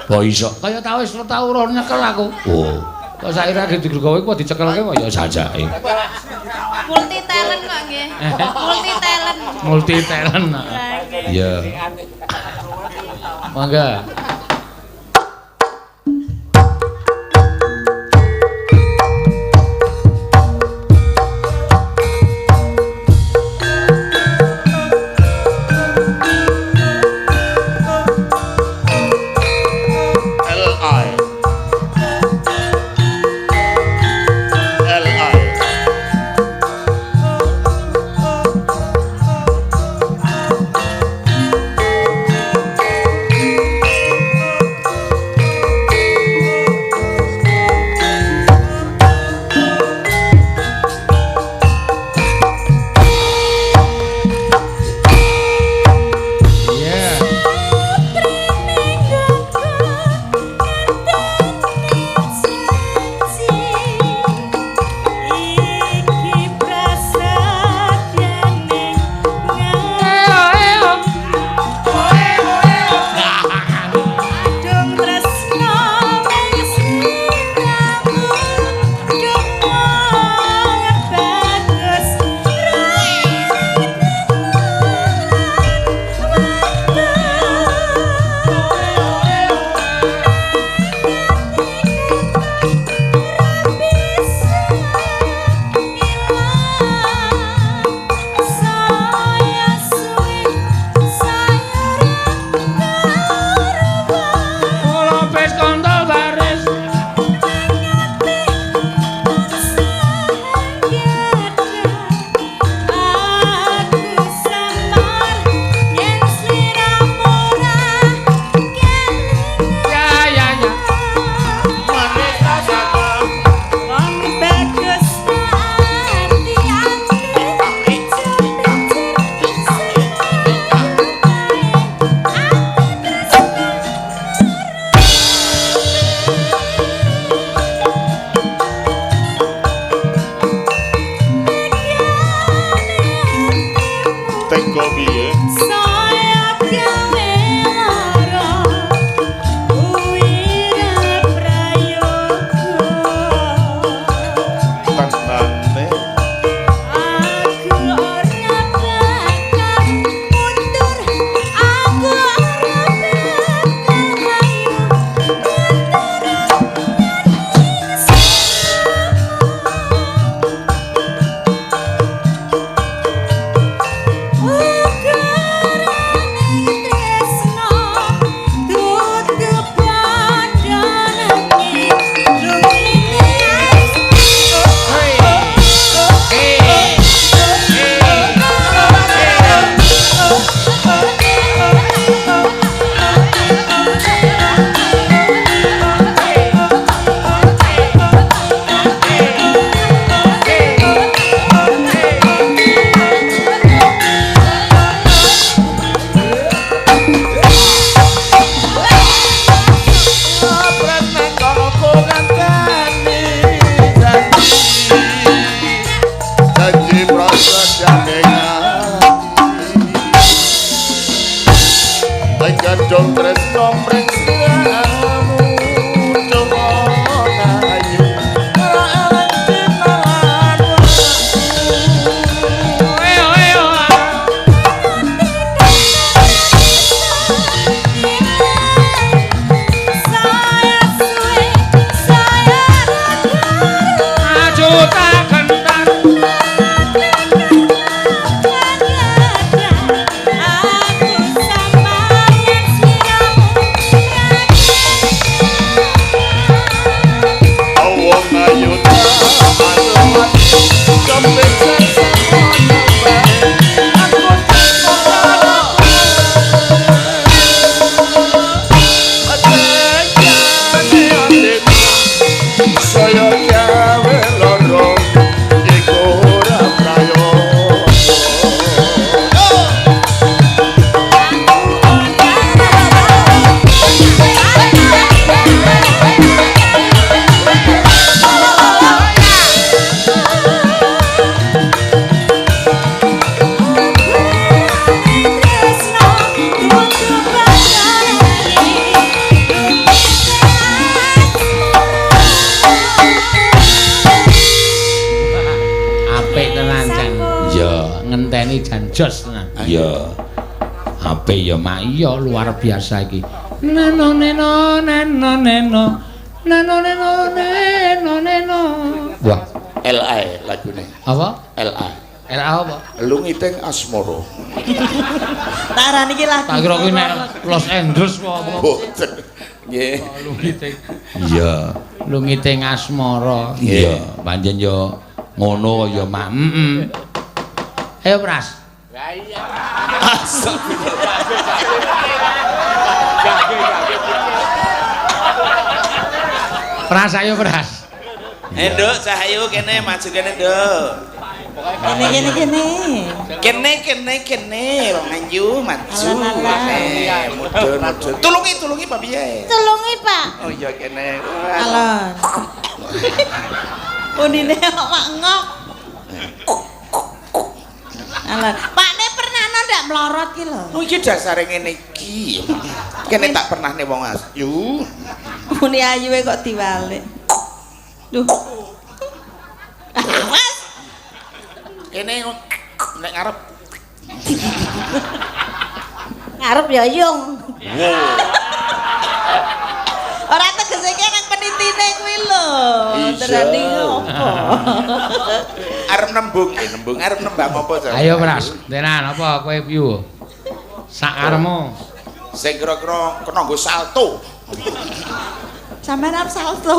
Kok iso? Kaya tau wis tau ora nyekel aku. Oh. Kok saiki ra digawe kok dicekelke kok ya jajake. Multi talent kok nggih. Multi talent. Multi talent. Iya. Mangga. L I L I Gadhong tresno mring sliramu coba ayu ora eling dina lan Saya suwe saya Ajuta kentar aku sampeyan sliramu wong ayu saya gawe loro iku ora prayoga. Tresno kudu bayarane. Apik tenan jan. Iya, ngenteni jan jos tenan. Iya. Apik ya mak iya luar biasa iki. Neno neno neno neno. Neno neno neno neno. Wah, LA lagune. apa? LA. LA apa? Lungiting Asmara. Tak arani iki lagu. Tak kira kuwi nek Los Angeles apa apa. Boten. Nggih. Lungiting. Iya, lungiting asmara. Iya, pancen yo ngono ya mak. Heeh. Ayo Pras. Pras ayo Pras. Nduk, Cahayu kene maju kene, Nduk. Kene kene kene. Kene kene kene, wong ayu maju. Alah, alah. Kene, mudhun mudhun. Tulungi tulungi Pak piye? Tulungi, Pak. Oh iya kene. Wah. Alon. Unine kok mak ngok. Alon. Pakne pernah ndak mlorot ki lho. Oh iki dasare ngene iki. Kene tak pernah nih wong ayu. Muni ayuwe kok diwalik. Duh. Awas. Kene nek ngarep. Ngarep ya yung. Ora tegese ki nang penitine kuwi lho. Iya. Terani opo? Arep nembung, nembung arep nembang apa Jar? Ayo Pras, tenan apa kowe piye? Sakaremu. Sing kira-kira kena nggo salto. Sampeyan arep salto.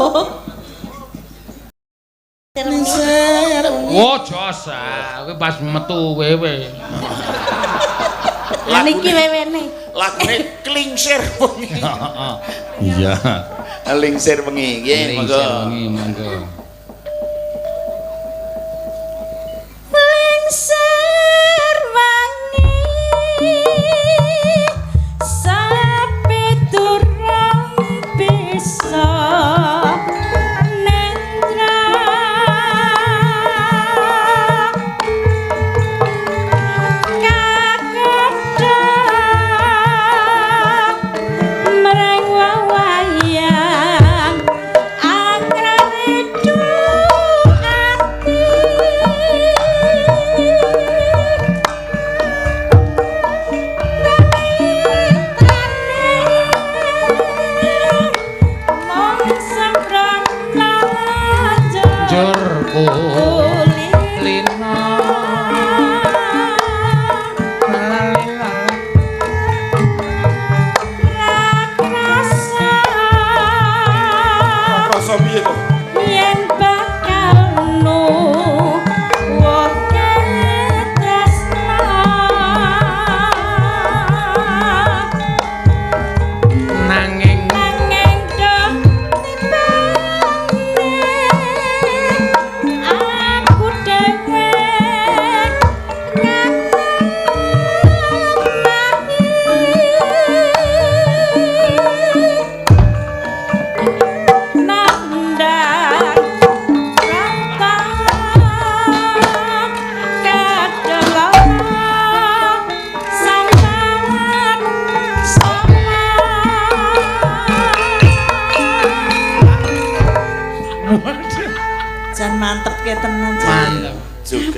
Wah, jos ah, kowe pas metu wewe. Lah niki wewene. Lagune klingsir wengi. Iya. Lingsir wengi nggih, monggo. Lingsir wengi monggo. Lingsir wangi sapi turang bisa nentra kakodha mreng wewayang akrare.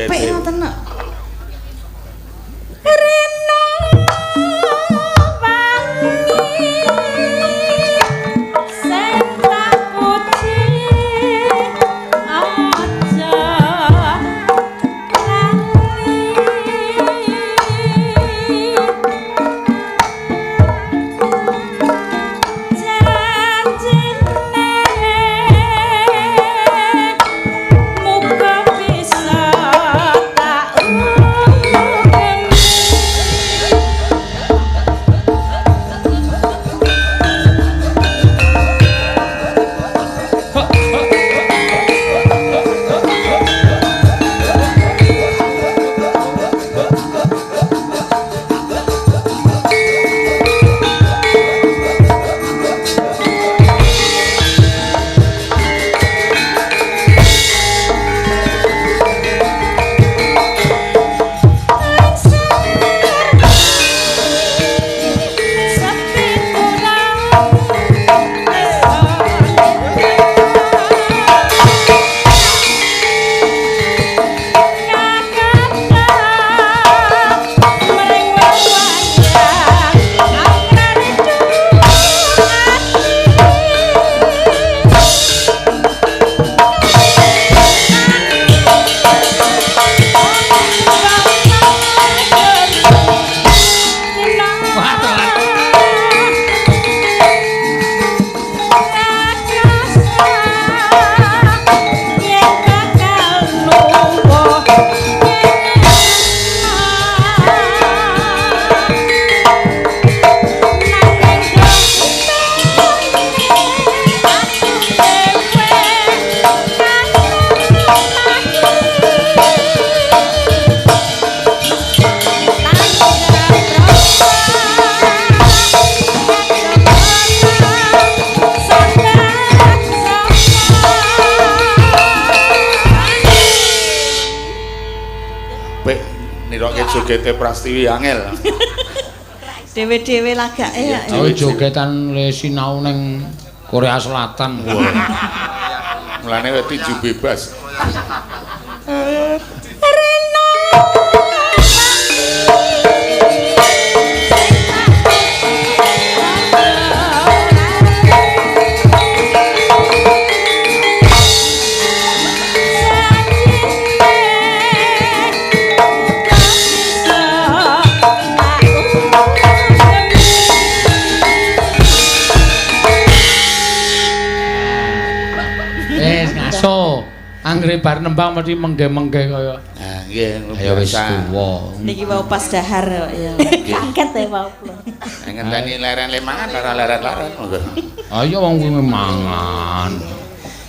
Apik ngoten kok. Rena wangi sing tak puji aja lali janjine muga bisa tak ugemi. Sepi kurang Wah, telat. Pek niroke jogete Prastiwi angel. Dewe-dewe lagake ya. Oh, jogetan le sinau ning Korea Selatan. Mulane wis tinju bebas. Wis ngaso. Anggere bar nembang mesti mengge-mengge kaya. Nah, nggih, Ayo wis tuwa. Niki wau pas dahar kok ya. Kaget ya wau kula. Ngenteni leren lemangan ora leren-leren monggo. Ayo wong kuwi mangan.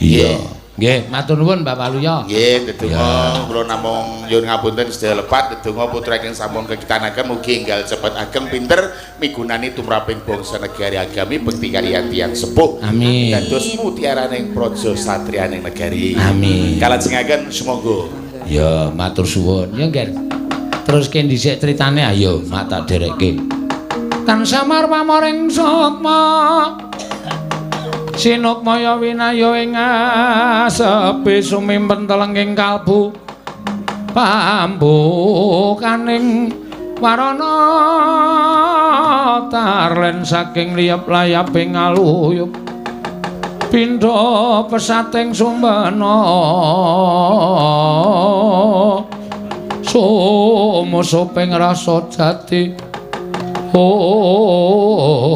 Iya. Nggih, matur nuwun Mbak Waluya. Nggih, dedonga kula namung nyuwun ngapunten sedaya lepat, dedonga putra ingkang sampun kekitanaken mugi enggal cepet ageng pinter migunani tumraping bangsa negari agami bekti kaliyan tiyang sepuh. Amin. Dados mutiaraning praja satriyaning negari. Amin. Kalajengaken sumangga. Ya, matur suwun. Ya, Ngger. Teruske dhisik critane ayo, mak tak derekke. Tansah marpamoring sukma. Sinukmaya winaya ing asepi sumimpen telenging kalbu. Pambukaning warana tarlen saking liyep layaping aluyup. Pindha pesating sumbena sumusuping rasa jati. Oh.